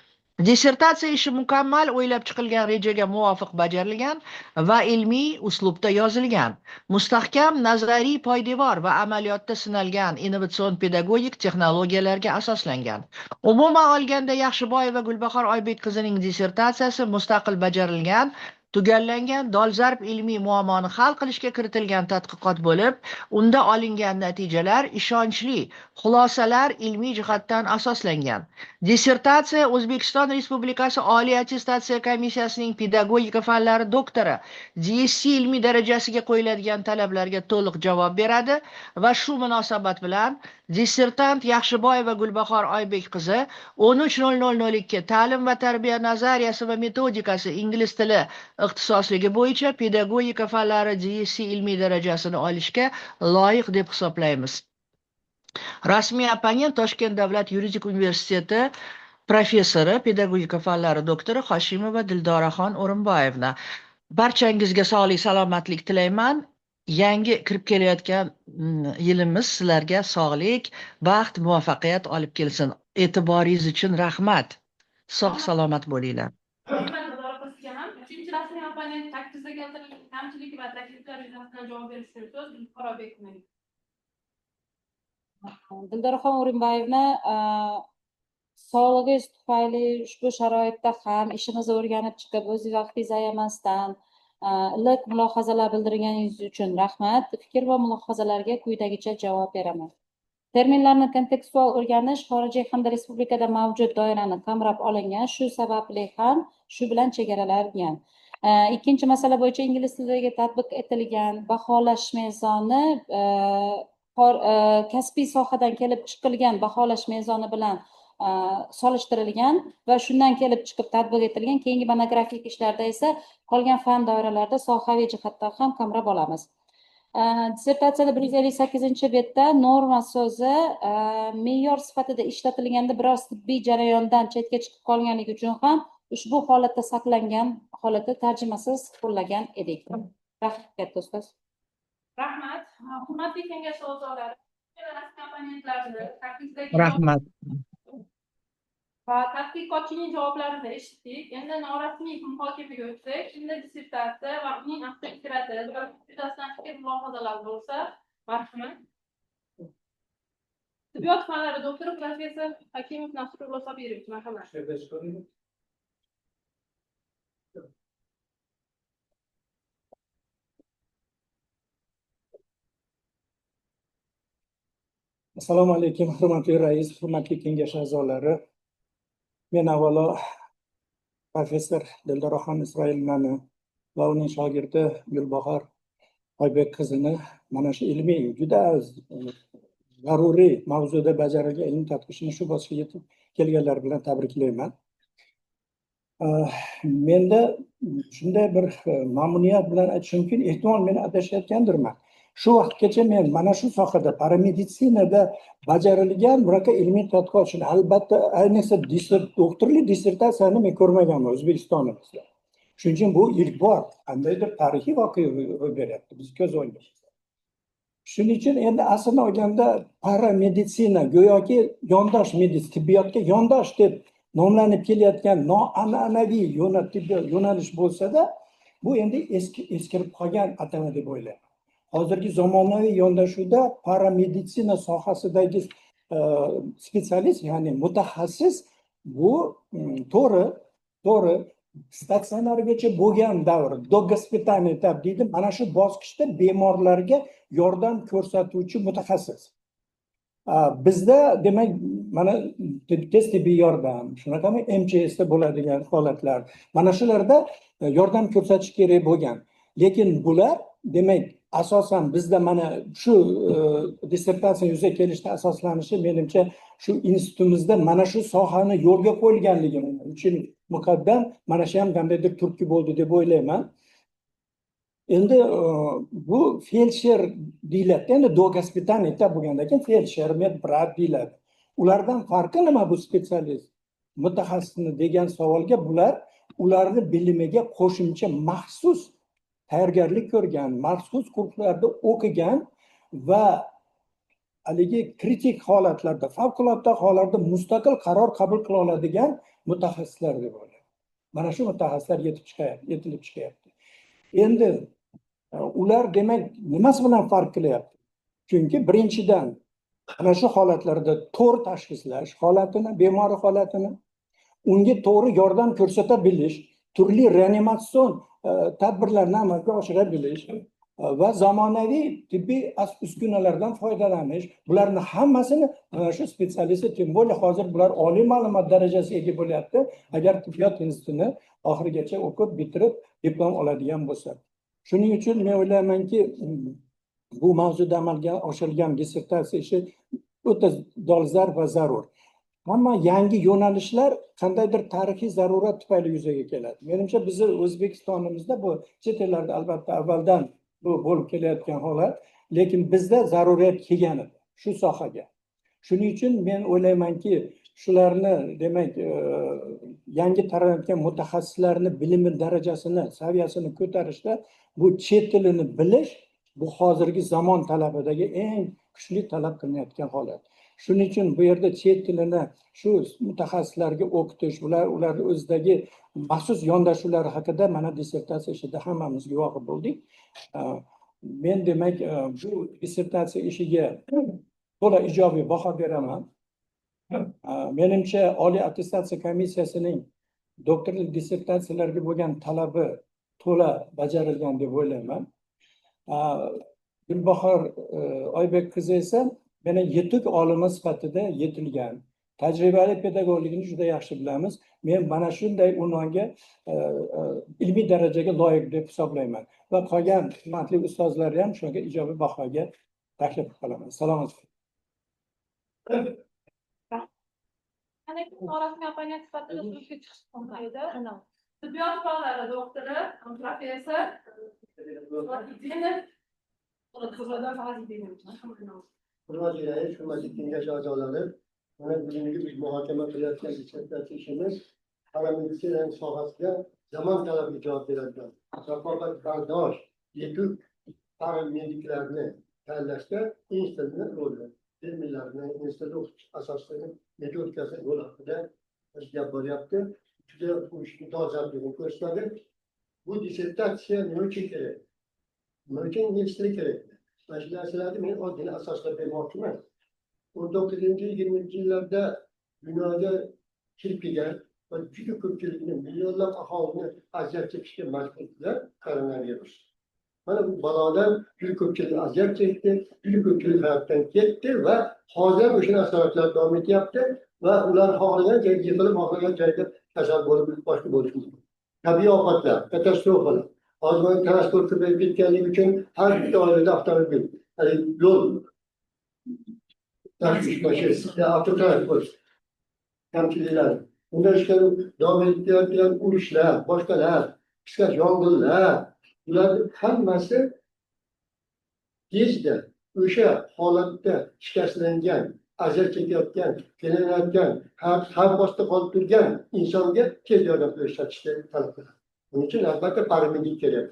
Dissertatsiya ishi mukammal o'ylab chiqilgan rejaga muvofiq bajarilgan va ilmiy uslubda yozilgan. Mustahkam nazariy poydevor va amaliyotda sinalgan innovatsion pedagogik texnologiyalarga asoslangan. Umuman olganda, Yaxshiboyeva Gulbahor Oybek qizining dissertatsiyasi mustaqil bajarilgan Tugallangan dolzarb ilmiy muammoni hal qilishga kiritilgan tadqiqot bo'lib, unda olingan natijalar ishonchli, xulosalar ilmiy jihatdan asoslangan. Dissertatsiya O'zbekiston Respublikasi Oliy attestatsiya komissiyasining pedagogika fanlari doktori DSc ilmiy darajasiga qo'yiladigan talablarga to'liq javob beradi va shu munosabat bilan dissertant Yaxshiboyeva Gulbahor Oybek qizi 13.00.02 ta'lim va tarbiya nazariyasi va metodikasi ingliz tili ixtisosligi bo'yicha pedagogika fanlari DSc ilmiy darajasini olishga loyiq deb hisoblaymiz. Rasmiy opponent Toshkent davlat yuridik universiteti professori, pedagogika fanlari doktori Hoshimova Dildoraxon O'rinboyevna. Barchangizga sog'lik, salomatlik tilayman. Yangi kirib kelayotgan yilimiz sizlarga sog'lik, baxt, muvaffaqiyat olib kelsin. E'tiboringiz uchun rahmat. Sog' salomat bo'linglar. Rahmat Dildora opa sizga ham. Uchinchi rasmiy opponent taklifda keltirilgan kamchilik va takliflar yuzasidan javob berish uchun so'z Gulbuxoro Obekovaga. Dildoraxon O'rinboyevna, sog'lig'ingiz tufayli ushbu sharoitda ham ishimizni o'rganib chiqib, o'z vaqtingizni ayamasdan iliq mulohazalar bildirganingiz uchun rahmat. Fikr va mulohazalarga quyidagicha javob beraman. Terminlarni kontekstual o'rganish xorijiy hamda respublikada mavjud doirani qamrab olingan, shu sababli ham shu bilan chegaralangan. Ikkinchi masala bo'yicha ingliz tilidagi tatbiq etilgan baholash mezoni kasbiy sohadan kelib chiqilgan baholash mezoni bilan solishtirilgan va shundan kelib chiqib tatbiq etilgan. Keyingi monografik ishlarda esa qolgan fan doiralarida sohaviy jihatdan ham qamrab olamiz. Dissertatsiyada 158-betda norma so'zi me'yor sifatida ishlatilganda biroz tibbiy jarayondan chetga chiqib qolganligi uchun ham ushbu holatda saqlangan holatda tarjimasiz qo'llagan edik. Rahmat katta ustoz. Rahmat. Hurmatli kengash a'zolari, komponentlarni taklifdagi Rahmat. va tadqiqotchining javoblarini eshitdik. Endi norasmiy muhokamaga o'tsak, shunda dissertatsiya va uning avtoikrati yuzasidan fikr mulohazalar bo'lsa, marhamat. Tibbiyot fanlari doktori professor Hakimov Nasrullo Sobirovich, marhamat. Assalomu alaykum, hurmatli rais, hurmatli kengash a'zolari. Men avvalo professor Dildoraxon Isroilovnani va uning shogirdi Gulbahor Oybek qizini mana shu ilmiy juda zaruriy mavzuda bajarilgan ilmiy tadqiqotni shu bosqichga yetib kelganlar bilan tabriklayman. Menda shunday bir mamnuniyat bilan aytishim mumkin, ehtimol men adashayotgandirman. Shu vaqtgacha men mana shu sohada parameditsinada bajarilgan bunaqa ilmiy tadqiqot uchun albatta ayniqsa doktorlik dissertatsiyani men ko'rmaganman O'zbekistonimizda. Shuning uchun bu ilk bor qandaydir tarixiy voqea ro'y beryapti biz ko'z o'ngimizda. Shuning uchun endi aslini olganda parameditsina go'yoki yondosh tibbiyotga yondosh deb nomlanib kelayotgan noan'anaviy yo'nalish bo'lsa-da, bu endi eskirib qolgan atama deb o'ylayman. Hozirgi zamonaviy yondashuvda parameditsina sohasidagi spetsialist, ya'ni mutaxassis bu to'g'ri statsionargacha bo'lgan davr, dogospitalniy etap deydi, mana shu bosqichda bemorlarga yordam ko'rsatuvchi mutaxassis. Bizda demak mana tez tibbiy yordam, shunaqami MCSda bo'ladigan holatlar, mana shularda yordam ko'rsatish kerak bo'lgan. Lekin bular demak asosan bizda mana shu dissertatsiya yuzaga kelishda asoslanishi menimcha shu institutimizda mana shu sohani yo'lga qo'yilganligi uchun muqaddam mana shu ham qandaydir turtki bo'ldi deb o'ylayman. Endi bu feldsher deyiladi, endi dogospitalniy etap bo'lgandan keyin feldsher, medbrat deyiladi. Ulardan farqi nima bu spetsialist mutaxassisni degan savolga bular ularni bilimiga qo'shimcha maxsus tayyorgarlik ko'rgan, maxsus kurslarda o'qigan va haligi kritik holatlarda, favqulodda hollarda mustaqil qaror qabul qila oladigan mutaxassislar deb o'ylayman. Mana shu mutaxassislar yetilib chiqyapti. Endi ular demak nimasi bilan farq qilyapti? Chunki birinchidan mana shu holatlarda to'g'ri tashxislash holatini, bemor holatini, unga to'g'ri yordam ko'rsata bilish, turli reanimatsion tadbirlarni amalga oshira bilish va zamonaviy tibbiy uskunalardan foydalanish, bularni hammasini mana shu специалист, тем более hozir bular oliy ma'lumot darajasiga ega bo'lyapti, agar tibbiyot institutini oxirigacha o'qib bitirib, diplom oladigan bo'lsa. Shuning uchun men o'ylaymanki, bu mavzuda amalga oshirilgan dissertatsiya ishi o'ta dolzarb va zarur. Hamma yangi yo'nalishlar qandaydir tarixiy zarurat tufayli yuzaga keladi. Menimcha, bizni O'zbekistonimizda, bu chet ellarda albatta avvaldan bu bo'lib kelayotgan holat, lekin bizda zaruriyat kelgan edi shu sohaga. Shuning uchun men o'ylaymanki, shularni, demak, yangi tayyorlanayotgan mutaxassislarni bilimi darajasini, saviyasini ko'tarishda bu chet tilini bilish, bu hozirgi zamon talabidagi eng kuchli talab qilinayotgan holat. Shuning uchun bu yerda chet tilini shu mutaxassislarga o'qitish, ularni o'zidagi maxsus yondashuvlari haqida mana dissertatsiya ishida hammamiz guvohi bo'ldik. Men, demak, bu dissertatsiya ishiga to'la ijobiy baho beraman. Menimcha, Oliy attestatsiya komissiyasining doktorlik dissertatsiyalarga bo'lgan talabi to'la bajarilgan deb o'ylayman. Gulbahor Oybek qizi esa meni yetuk olima sifatida yetilgan, tajribali pedagogligini juda yaxshi bilamiz. Men mana shunday unvonga, ilmiy darajaga loyiq deb hisoblayman va qolgan hurmatli ustozlarni ham shunga ijobiy bahoga taklif qilaman. Salomat. Ana norasmiy opponent sifatida so'zga chiqish huquqi. Tibbiyot fanlari doktori, professor Fazliddinov. Hurmatli rais, hurmatli kengash a'zolari, mana bugungi biz muhokama qilayotgan dissertatsiya ishimiz parameditsina sohasida zamon talabiga javob beradigan, raqobatbardosh, yetuk paramediklarni tayyorlashda ingliz tilini roli, terminlarni, ingliz tilini o'qitish asoslari, metodikasi yo'l haqida gap boryapti. Juda bu ishni dolzarbligini ko'rsatadi. Bu dissertatsiya nima uchun kerak? Nima uchun ingliz tili kerak? Mana shu narsalarni men ozgina asoslab bermoqchiman. 19-20-yillarda dunyoga kirib kelgan va juda ko'pchilikni, millionlab aholini aziyat chekishga majbur qilgan koronavirus. Mana bu balodan juda ko'pchilik aziyat chekdi, juda ko'pchilik hayotdan ketdi va hozir ham o'shani asoratlari davom etyapti va ular xohlagan joyga yiqilib, xohlagan joyda kasal bo'lib, boshqa bo'lishi mumkin. Tabiiy ofatlar, katastrofalar. Hozir mana transport ko'payib ketganligi uchun har bitta oilada avtomobil, yo'l, avtotransport kamchiliklar. Undan tashqari davom etayotgan urushlar, boshqalar, qisqa yong'inlar, bularning hammasi tezda o'sha holatda shikastlangan, aziyat chekayotgan, qiynayotgan, xavf ostida qolib turgan insonga tez yordam ko'rsatishni talab qiladi. Buning uchun albatta paramedik kerak.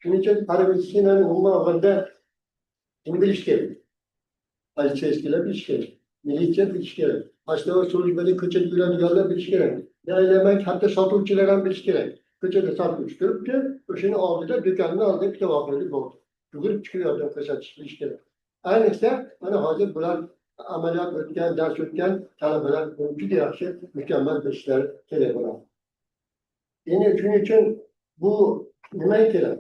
Shuning uchun parameditsinani umuman olganda kim bilish kerak? Полицейский lar bilish kerak, militsiya bilish kerak, pochta служба da ko'chada yuradiganlar bilish kerak. Men hatto sotuvchilar ham bilish kerak. Ko'chada sotuvchi turibdi, o'shani oldida, do'konni oldida bitta voqelik bo'ldi. Yugurib chiqib yordam ko'rsatish bilish kerak. Ayniqsa mana hozir bular amaliyot o'tgan, dars o'tgan talabalar buni juda yaxshi, mukammal bilishlari kerak bo'ladi. Endi shuning uchun bu nimaga kerak?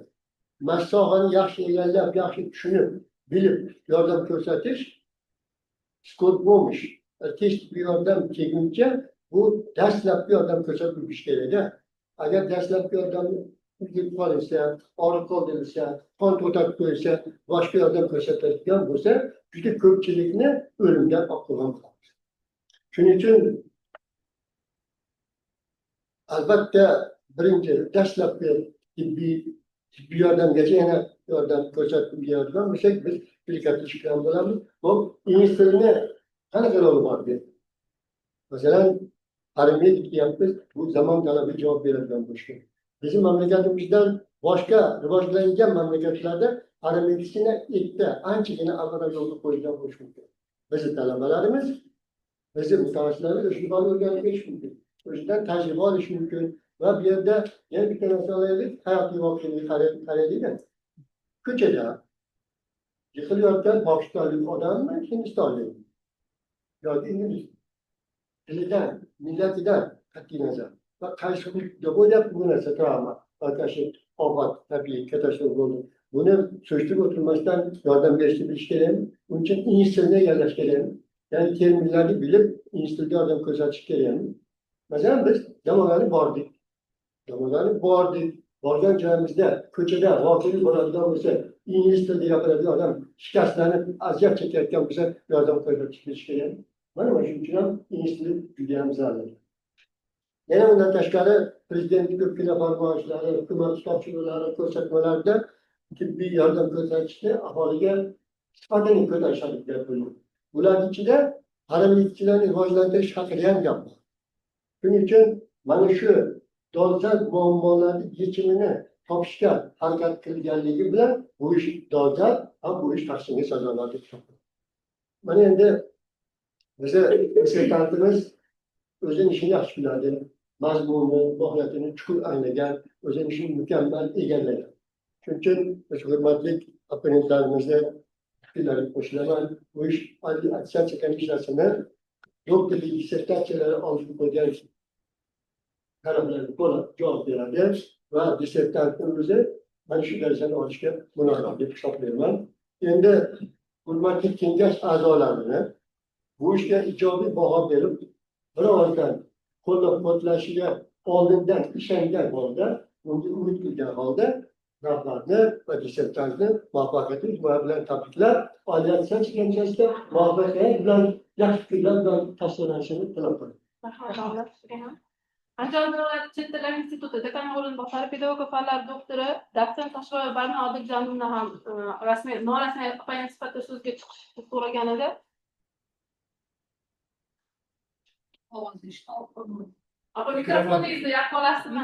Sohani yaxshi egallab, yaxshi tushunib, bilib yordam ko'rsatish, скорая помощь, tez tibbiy yordam kelguncha bu dastlabki yordam ko'rsatib yurish kerakda. Agar dastlabki yordamni ulgurib qolinsa, og'riq qoldirilsa, qon to'xtatib qo'yilsa, boshqa yordam ko'rsatiladigan bo'lsa, juda ko'pchilikni o'limdan olib qo'ygan bo'lamiz. Shuning uchun albatta birinchi dastlabki tibbiy yordamgacha yana yordam ko'rsatib beradigan bo'lsak, biz juda katta ish qilgan bo'lamiz. Bu ingliz tilini qanaqa roli bor bu yerda? Masalan, paramedik deyapmiz, bu zamon talabiga javob beradigan bo'lishi kerak. Bizim mamlakatimizdan boshqa rivojlangan mamlakatlarda parameditsina erta anchagina avvalroq yo'lga qo'yilgan bo'lishi mumkin. Bizni talabalarimiz, bizni mutaxassislarimiz o'sha o'rganib kelishi mumkin. O'shadan tajriba olish mumkin va bu yerda yana bitta narsa olaylik, hayotiy voqelikni qaraylik. Ko'chada yiqilayotgan pokistonlik odammi, hindistonlikmi yoki ingliz tilidan, millatidan qat'iy nazar va qaysi hududda bo'lyapti bu narsa travma yoki ofat, tabiiy katastrofa bo'ldi. Buni surishtirib o'tirmasdan yordam berishni bilish kerakmi? Buning uchun ingliz tilini egallash kerakmi? Ya'ni terminlarni bilib ingliz tilida yordam ko'rsatish kerakmi? Masalan, biz Namanganga bordik. Namanganga bordik. Borgan joyimizda ko'chada voqea bo'ladigan bo'lsa, ingliz tilida gapiradigan odam shikastlanib aziyat chekayotgan bo'lsa, yordam ko'rsatish bilish kerakmi? Mana shuning uchun ham ingliz tili juda ham zarur. Yana bundan tashqari prezidentning ko'pgina farmoyishlari, hukumat topshiriqlari, ko'rsatmalarida tibbiy yordam ko'rsatishni aholiga sifatini ko'tarish haqida gap bo'lgan. Bularning ichida paramediklarni rivojlantirish haqida ham gap bor. Shuning uchun mana shu dolzarb muammolarning yechimini topishga harakat qilganligi bilan bu ish dolzarb ham bu ish tahsinga sazovor deb hisoblayman. Mana endi bizni dissertantimiz o'zining ishini yaxshi biladi, mazmuni, mohiyatini chuqur anglagan, o'zining ishini mukammal egallagan. Shuning uchun biz hurmatli opponentlarimizni fikrlariga qo'shilaman. Bu ish oliy attestatsiya komissiyasini doktorlik dissertatsiyalari oldiga qo'ygan talablarga ko'ra javob beradi va dissertantni o'zi mana shu darajani olishga munosib deb hisoblayman. Endi hurmatli kengash a'zolarini bu ishga ijobiy baho berib, bir ovozdan qo'llab-quvvatlashiga oldindan ishongan holda, unga umid qilgan holda rahbarni va dissertantni muvaffaqiyatli bilan tabriklab, oliy attestatsiya komissiyasida muvaffaqiyat bilan yaxshi fikrlar bilan tasdiqlanishini tilab qolaman. Rahmat, sizga ham. Andijon davlat chet tillar instituti dekani o'rinbosari, pedagogika fanlari doktori, dotsent Toshboyeva Barno Odiljonovna ham rasmiy, norasmiy opponent sifatida so'zga chiqishni so'ragan edi. Opa, mikrofoningizni yoqib olasizmi?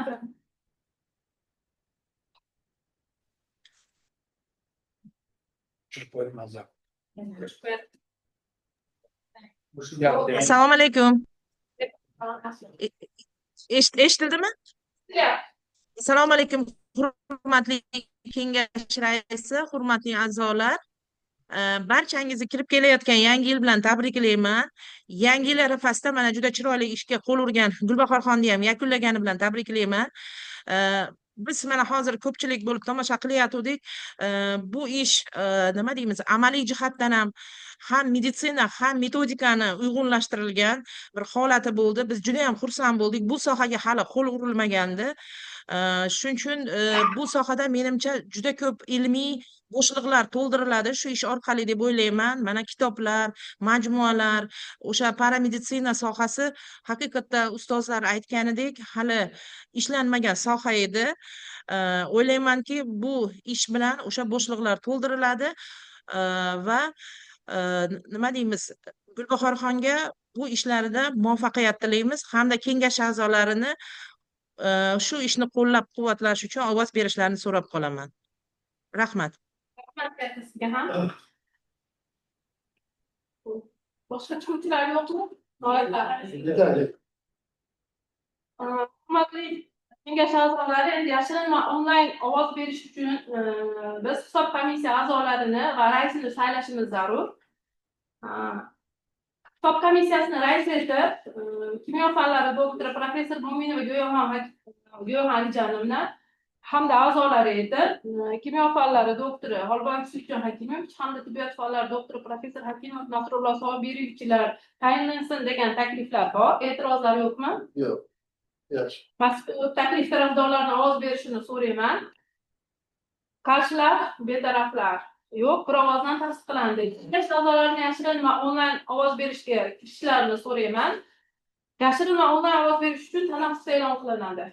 Assalomu alaykum. Eshitildimi? Assalomu alaykum, hurmatli kengash raisi, hurmatli a'zolar. Barchangizni kirib kelayotgan yangi yil bilan tabriklayman. Yangi yil arafasida mana juda chiroyli ishga qo'l urgan Gulbahorxonni ham yakunlagani bilan tabriklayman. Biz mana hozir ko'pchilik bo'lib tomosha qilayotgandik. Bu ish nima deymiz, amaliy jihatdan ham meditsina, ham metodikani uyg'unlashtirilgan bir holati bo'ldi. Biz juda ham xursand bo'ldik. Bu sohaga hali qo'l urilmagandi. Shuning uchun bu sohada menimcha juda ko'p ilmiy bo'shliqlar to'ldiriladi shu ish orqali deb o'ylayman. Mana kitoblar, majmualar, o'sha parameditsina sohasi haqiqatda ustozlar aytganidek hali ishlanmagan soha edi. O'ylaymanki, bu ish bilan o'sha bo'shliqlar to'ldiriladi va nima deymiz, Gulbahorxonga bu ishlarida muvaffaqiyat tilaymiz hamda kengash a'zolarini shu ishni qo'llab-quvvatlash uchun ovoz berishlarini so'rab qolaman. Rahmat. Rahmat sizga ham. Boshqa chiquvchilar yo'qmi? Yetarli. Hurmatli kengash a'zolari, endi yashirin va onlayn ovoz berish uchun biz hisob komissiya a'zolarini va raisini saylashimiz zarur. Hisob komissiyasini raisi etib kimyo fanlari doktori professor Mo'minova Go'yoxon Alijanovna hamda a'zolari etib kimyo fanlari doktori Holboyev Sutjon Hakimovich hamda tibbiyot fanlari doktori professor Hakimov Nasrullo Sobiriyevichlar tayinlansin degan takliflar bor. E'tirozlar yo'qmi? Yo'q. Yaxshi. Mazkur taklif tarafdorlarini ovoz berishini so'rayman. Qarshilar, betaraflar yo'q, bir ovozdan tasdiqlandi. Kengash a'zolarini yashirin va onlayn ovoz berishga kirishlarini so'rayman. Yashirin va onlayn ovoz berish uchun tanaffus e'lon qilinadi.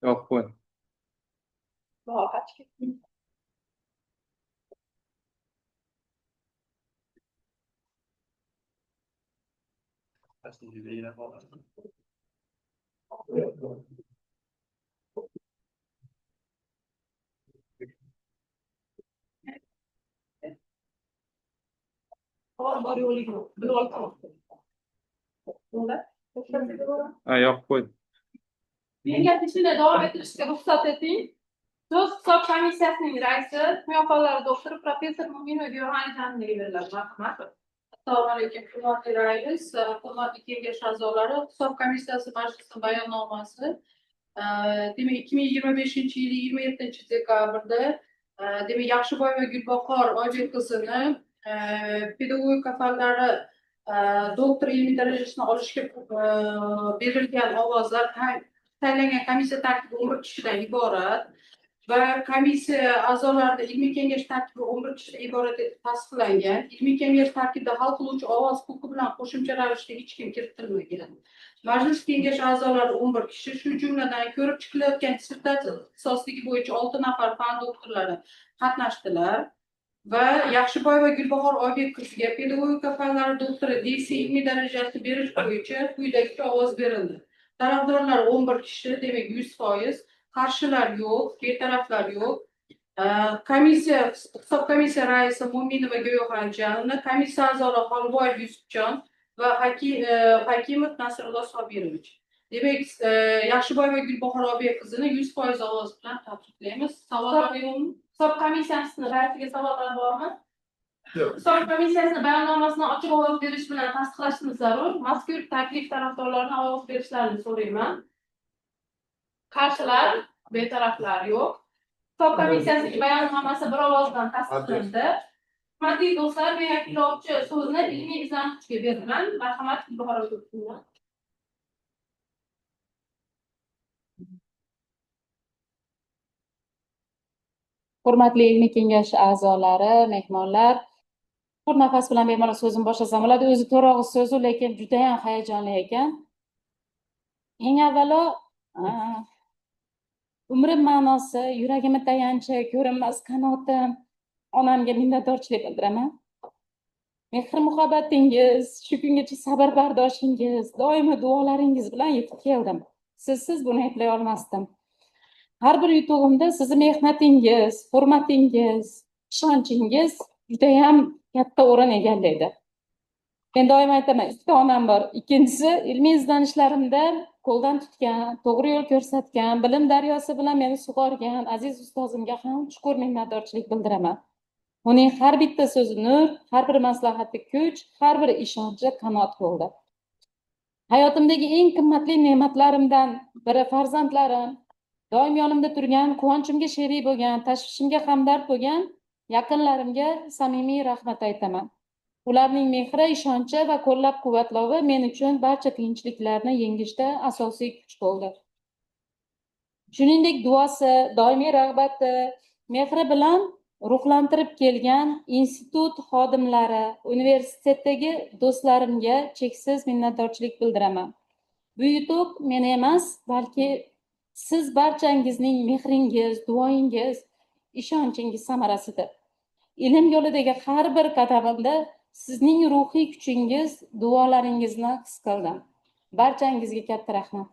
Yo'q, qo'y. Bor, qachon? Savol bor yo'qligini bilib olsam. Ha, yo'q, qo'y. Menga ishini davom ettirishga ruxsat eting. So'z hisob komissiyasining raisi, kimyo fanlari doktori, professor Mo'minova Gavhar beriladi. Marhamat. Assalomu alaykum, hurmatli rais, hurmatli kengash a'zolari. Hisob komissiyasi majlisi bayonnomasi. Demak, 2025-yil 27 dekabrda, demak, Yaxshiboyeva Gulbahor Oybek qizini pedagogika fanlari doktor ilmiy darajasini olishga berilgan ovozlar, tayinlangan komissiya tarkibi 11 kishidan iborat va komissiya a'zolarida ilmiy kengash tarkibi 11 kishidan iborat etib tasdiqlangan. Ilmiy kengash tarkibida hal qiluvchi ovoz huquqi bilan qo'shimcha ravishda hech kim kiritilmagan. Majlis kengash a'zolari 11 kishi, shu jumladan ko'rib chiqilayotgan dissertatsiya ixtisosligi bo'yicha olti nafar fan doktorlari qatnashdilar va Yaxshiboyeva Gulbahor Oybek qiziga pedagogika fanlari doktori DC ilmiy darajasini berish bo'yicha quyidagicha ovoz berildi. Tarafdorlar 11 kishi, demak, 100%, qarshilar yo'q, betaraflar yo'q. Komissiya, hisob komissiya raisi Mo'minova Go'yoxonjonova, komissiya a'zolari Xolboyev Yusufjon va Hakimov Nasrullo Sobirovich. Demak, Yaxshiboyeva Gulbahor Oybek qizini 100% ovoz bilan tabriklaymiz. Savollar yo'qmi? Hisob komissiyasini raisiga savollar bormi? Yo'q. Hisob komissiyasini bayonnomasini ochiq ovoz berish bilan tasdiqlashimiz zarur. Mazkur taklif tarafdorlarini ovoz berishlarini so'rayman. Qarshilar, betaraflar yo'q. Hisob komissiyasining bayonnomasi bir ovozdan tasdiqlandi. Hurmatli do'stlar, men yakunlovchi so'zni ilmiy izlanuvchiga beraman. Marhamat, Gulbahor Oybekqizina. Hurmatli ilmiy kengash a'zolari, mehmonlar, chuqur nafas bilan bemalol so'zimni boshlasam bo'ladi. O'zi to'rt og'iz so'zu, lekin judayam hayajonli ekan. Eng avvalo, umrim ma'nosi, yuragimni tayanchi, ko'rinmas qanotim, onamga minnatdorchilik bildiraman. Mehr muhabbatingiz, shu kungacha sabr bardoshingiz, doimo duolaringiz bilan yetib keldim. Sizsiz buni eplay olmasdim. Har bir yutug'imda sizni mehnatingiz, hurmatingiz, ishonchingiz judayam katta o'rin egallaydi. Men doim aytaman, ikkita onam bor. Ikkinchisi ilmiy izlanishlarimda qo'ldan tutgan, to'g'ri yo'l ko'rsatgan, bilim daryosi bilan meni sug'organ aziz ustozimga ham chuqur minnatdorchilik bildiraman. Uning har bitta so'zi nur, har bir maslahati kuch, har bir ishonchi qanot bo'ldi. Hayotimdagi eng qimmatli ne'matlarimdan biri farzandlarim, doim yonimda turgan, quvonchimga sherik bo'lgan, tashvishimga hamdard bo'lgan yaqinlarimga samimiy rahmat aytaman. Ularning mehri, ishonchi va qo'llab-quvvatlovi men uchun barcha qiyinchiliklarni yengishda asosiy kuch bo'ldi. Shuningdek, duosi, doimiy rag'bati, mehri bilan ruhlantirib kelgan institut xodimlari, universitetdagi do'stlarimga cheksiz minnatdorchilik bildiraman. Bu yutuq meni emas, balki siz barchangizning mehringiz, duoyingiz, ishonchingiz samarasidir. Ilm yo'lidagi har bir qadamimda sizning ruhiy kuchingiz, duolaringizni his qildim. Barchangizga katta rahmat.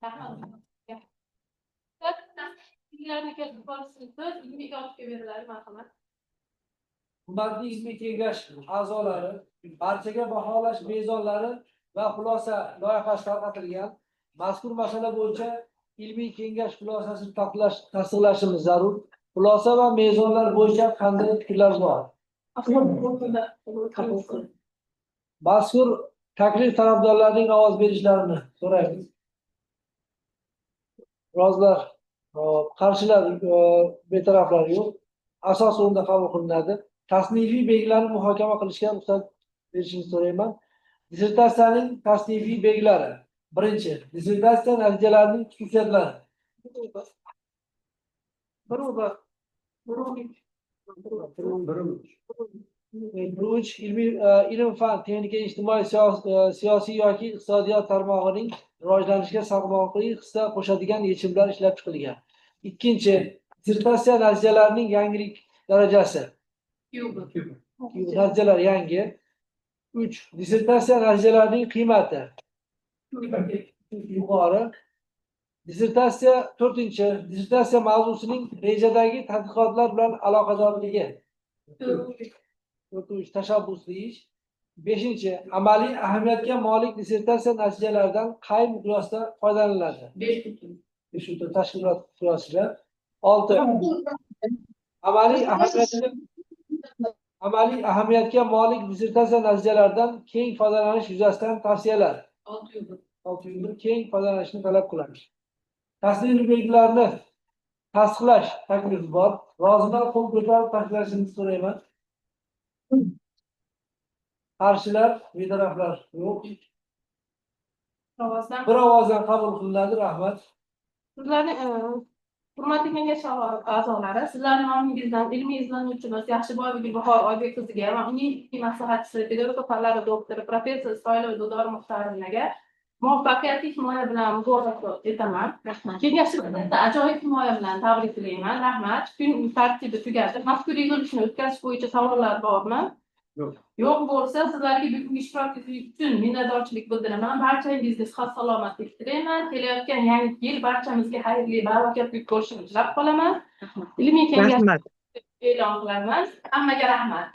Rahmat. Fikrlarni keltirib olishni so'z ilmiy kotibga beriladi, marhamat. Hurmatli ilmiy kengash a'zolari, barchaga baholash mezonlari va xulosa loyihasi tarqatilgan. Mazkur masala bo'yicha ilmiy kengash xulosasini tasdiqlashimiz zarur. Xulosa va mezonlar bo'yicha qanday fikrlar bor? Mazkur taklif tarafdorlarining ovoz berishlarini so'raymiz. Rozilar, hop, qarshilar, betaraflar yo'q. Asos o'rinda qabul qilinadi. Tasnifiy belgilarni muhokama qilishga ruxsat berishingizni so'rayman. Dissertatsiyaning tasnifiy belgilari. Birinchi, dissertatsiya natijalarining xususiyatlari. Bir u bir. Bir u uch. Bir uch ilmiy, ilm, fan, texnika, ijtimoiy, siyosiy yoki iqtisodiyot tarmog'ining rivojlanishga salmoqli hissa qo'shadigan yechimlar ishlab chiqilgan. Ikkinchi, dissertatsiya natijalarining yangilik darajasi. Natijalar yangi. Uch, dissertatsiya natijalarining qiymati yuqori. Dissertatsiya to'rtinchi, dissertatsiya mavzusining rejadagi tadqiqotlar bilan aloqadorligi. To'rtinchi, tashabbusli ish. Beshinchi, amaliy ahamiyatga molik dissertatsiya natijalaridan qay miqyosda foydalaniladi? 5,5. 5,5 tashkilot miqyosida. Olti, amaliy ahamiyatga molik dissertatsiya natijalaridan keng foydalanish yuzasidan tavsiyalar. 6,1. 6,1 keng foydalanishni talab qiladi. Tasnif belgilarini tasdiqlash taklifi bor. Rozilar qo'l ko'tarib tasdiqlashini so'rayman. Qarshilar, betaraflar yo'q. Bir ovozdan qabul qilinadi. Rahmat. Sizlarni hurmatli kengash a'zolari, sizlarning nomingizdan ilmiy izlanuvchimiz Yaxshiboyeva Gulbahor Oybek qiziga va uning ilmiy maslahatchisi, pedagogika fanlari doktori, professor Isroilova Dildora Muxtorovnaga muvaffaqiyatli himoya bilan muborakbod etaman. Rahmat. Kengashimizni ajoyib himoya bilan tabriklayman. Rahmat. Kun tartibi tugadi. Mazkur yig'ilishni o'tkazish bo'yicha savollar bormi? Yo'q. Yo'q bo'lsa, sizlarga bugungi ishtirokingiz uchun minnatdorchilik bildiraman. Barchangizga sihat salomatlik tilayman. Kelayotgan yangi yil barchamizga xayrli, barakatli bo'lishini tilab qolaman. Rahmat. Ilmiy kengash Rahmat. e'lon qilaman. Hammaga rahmat.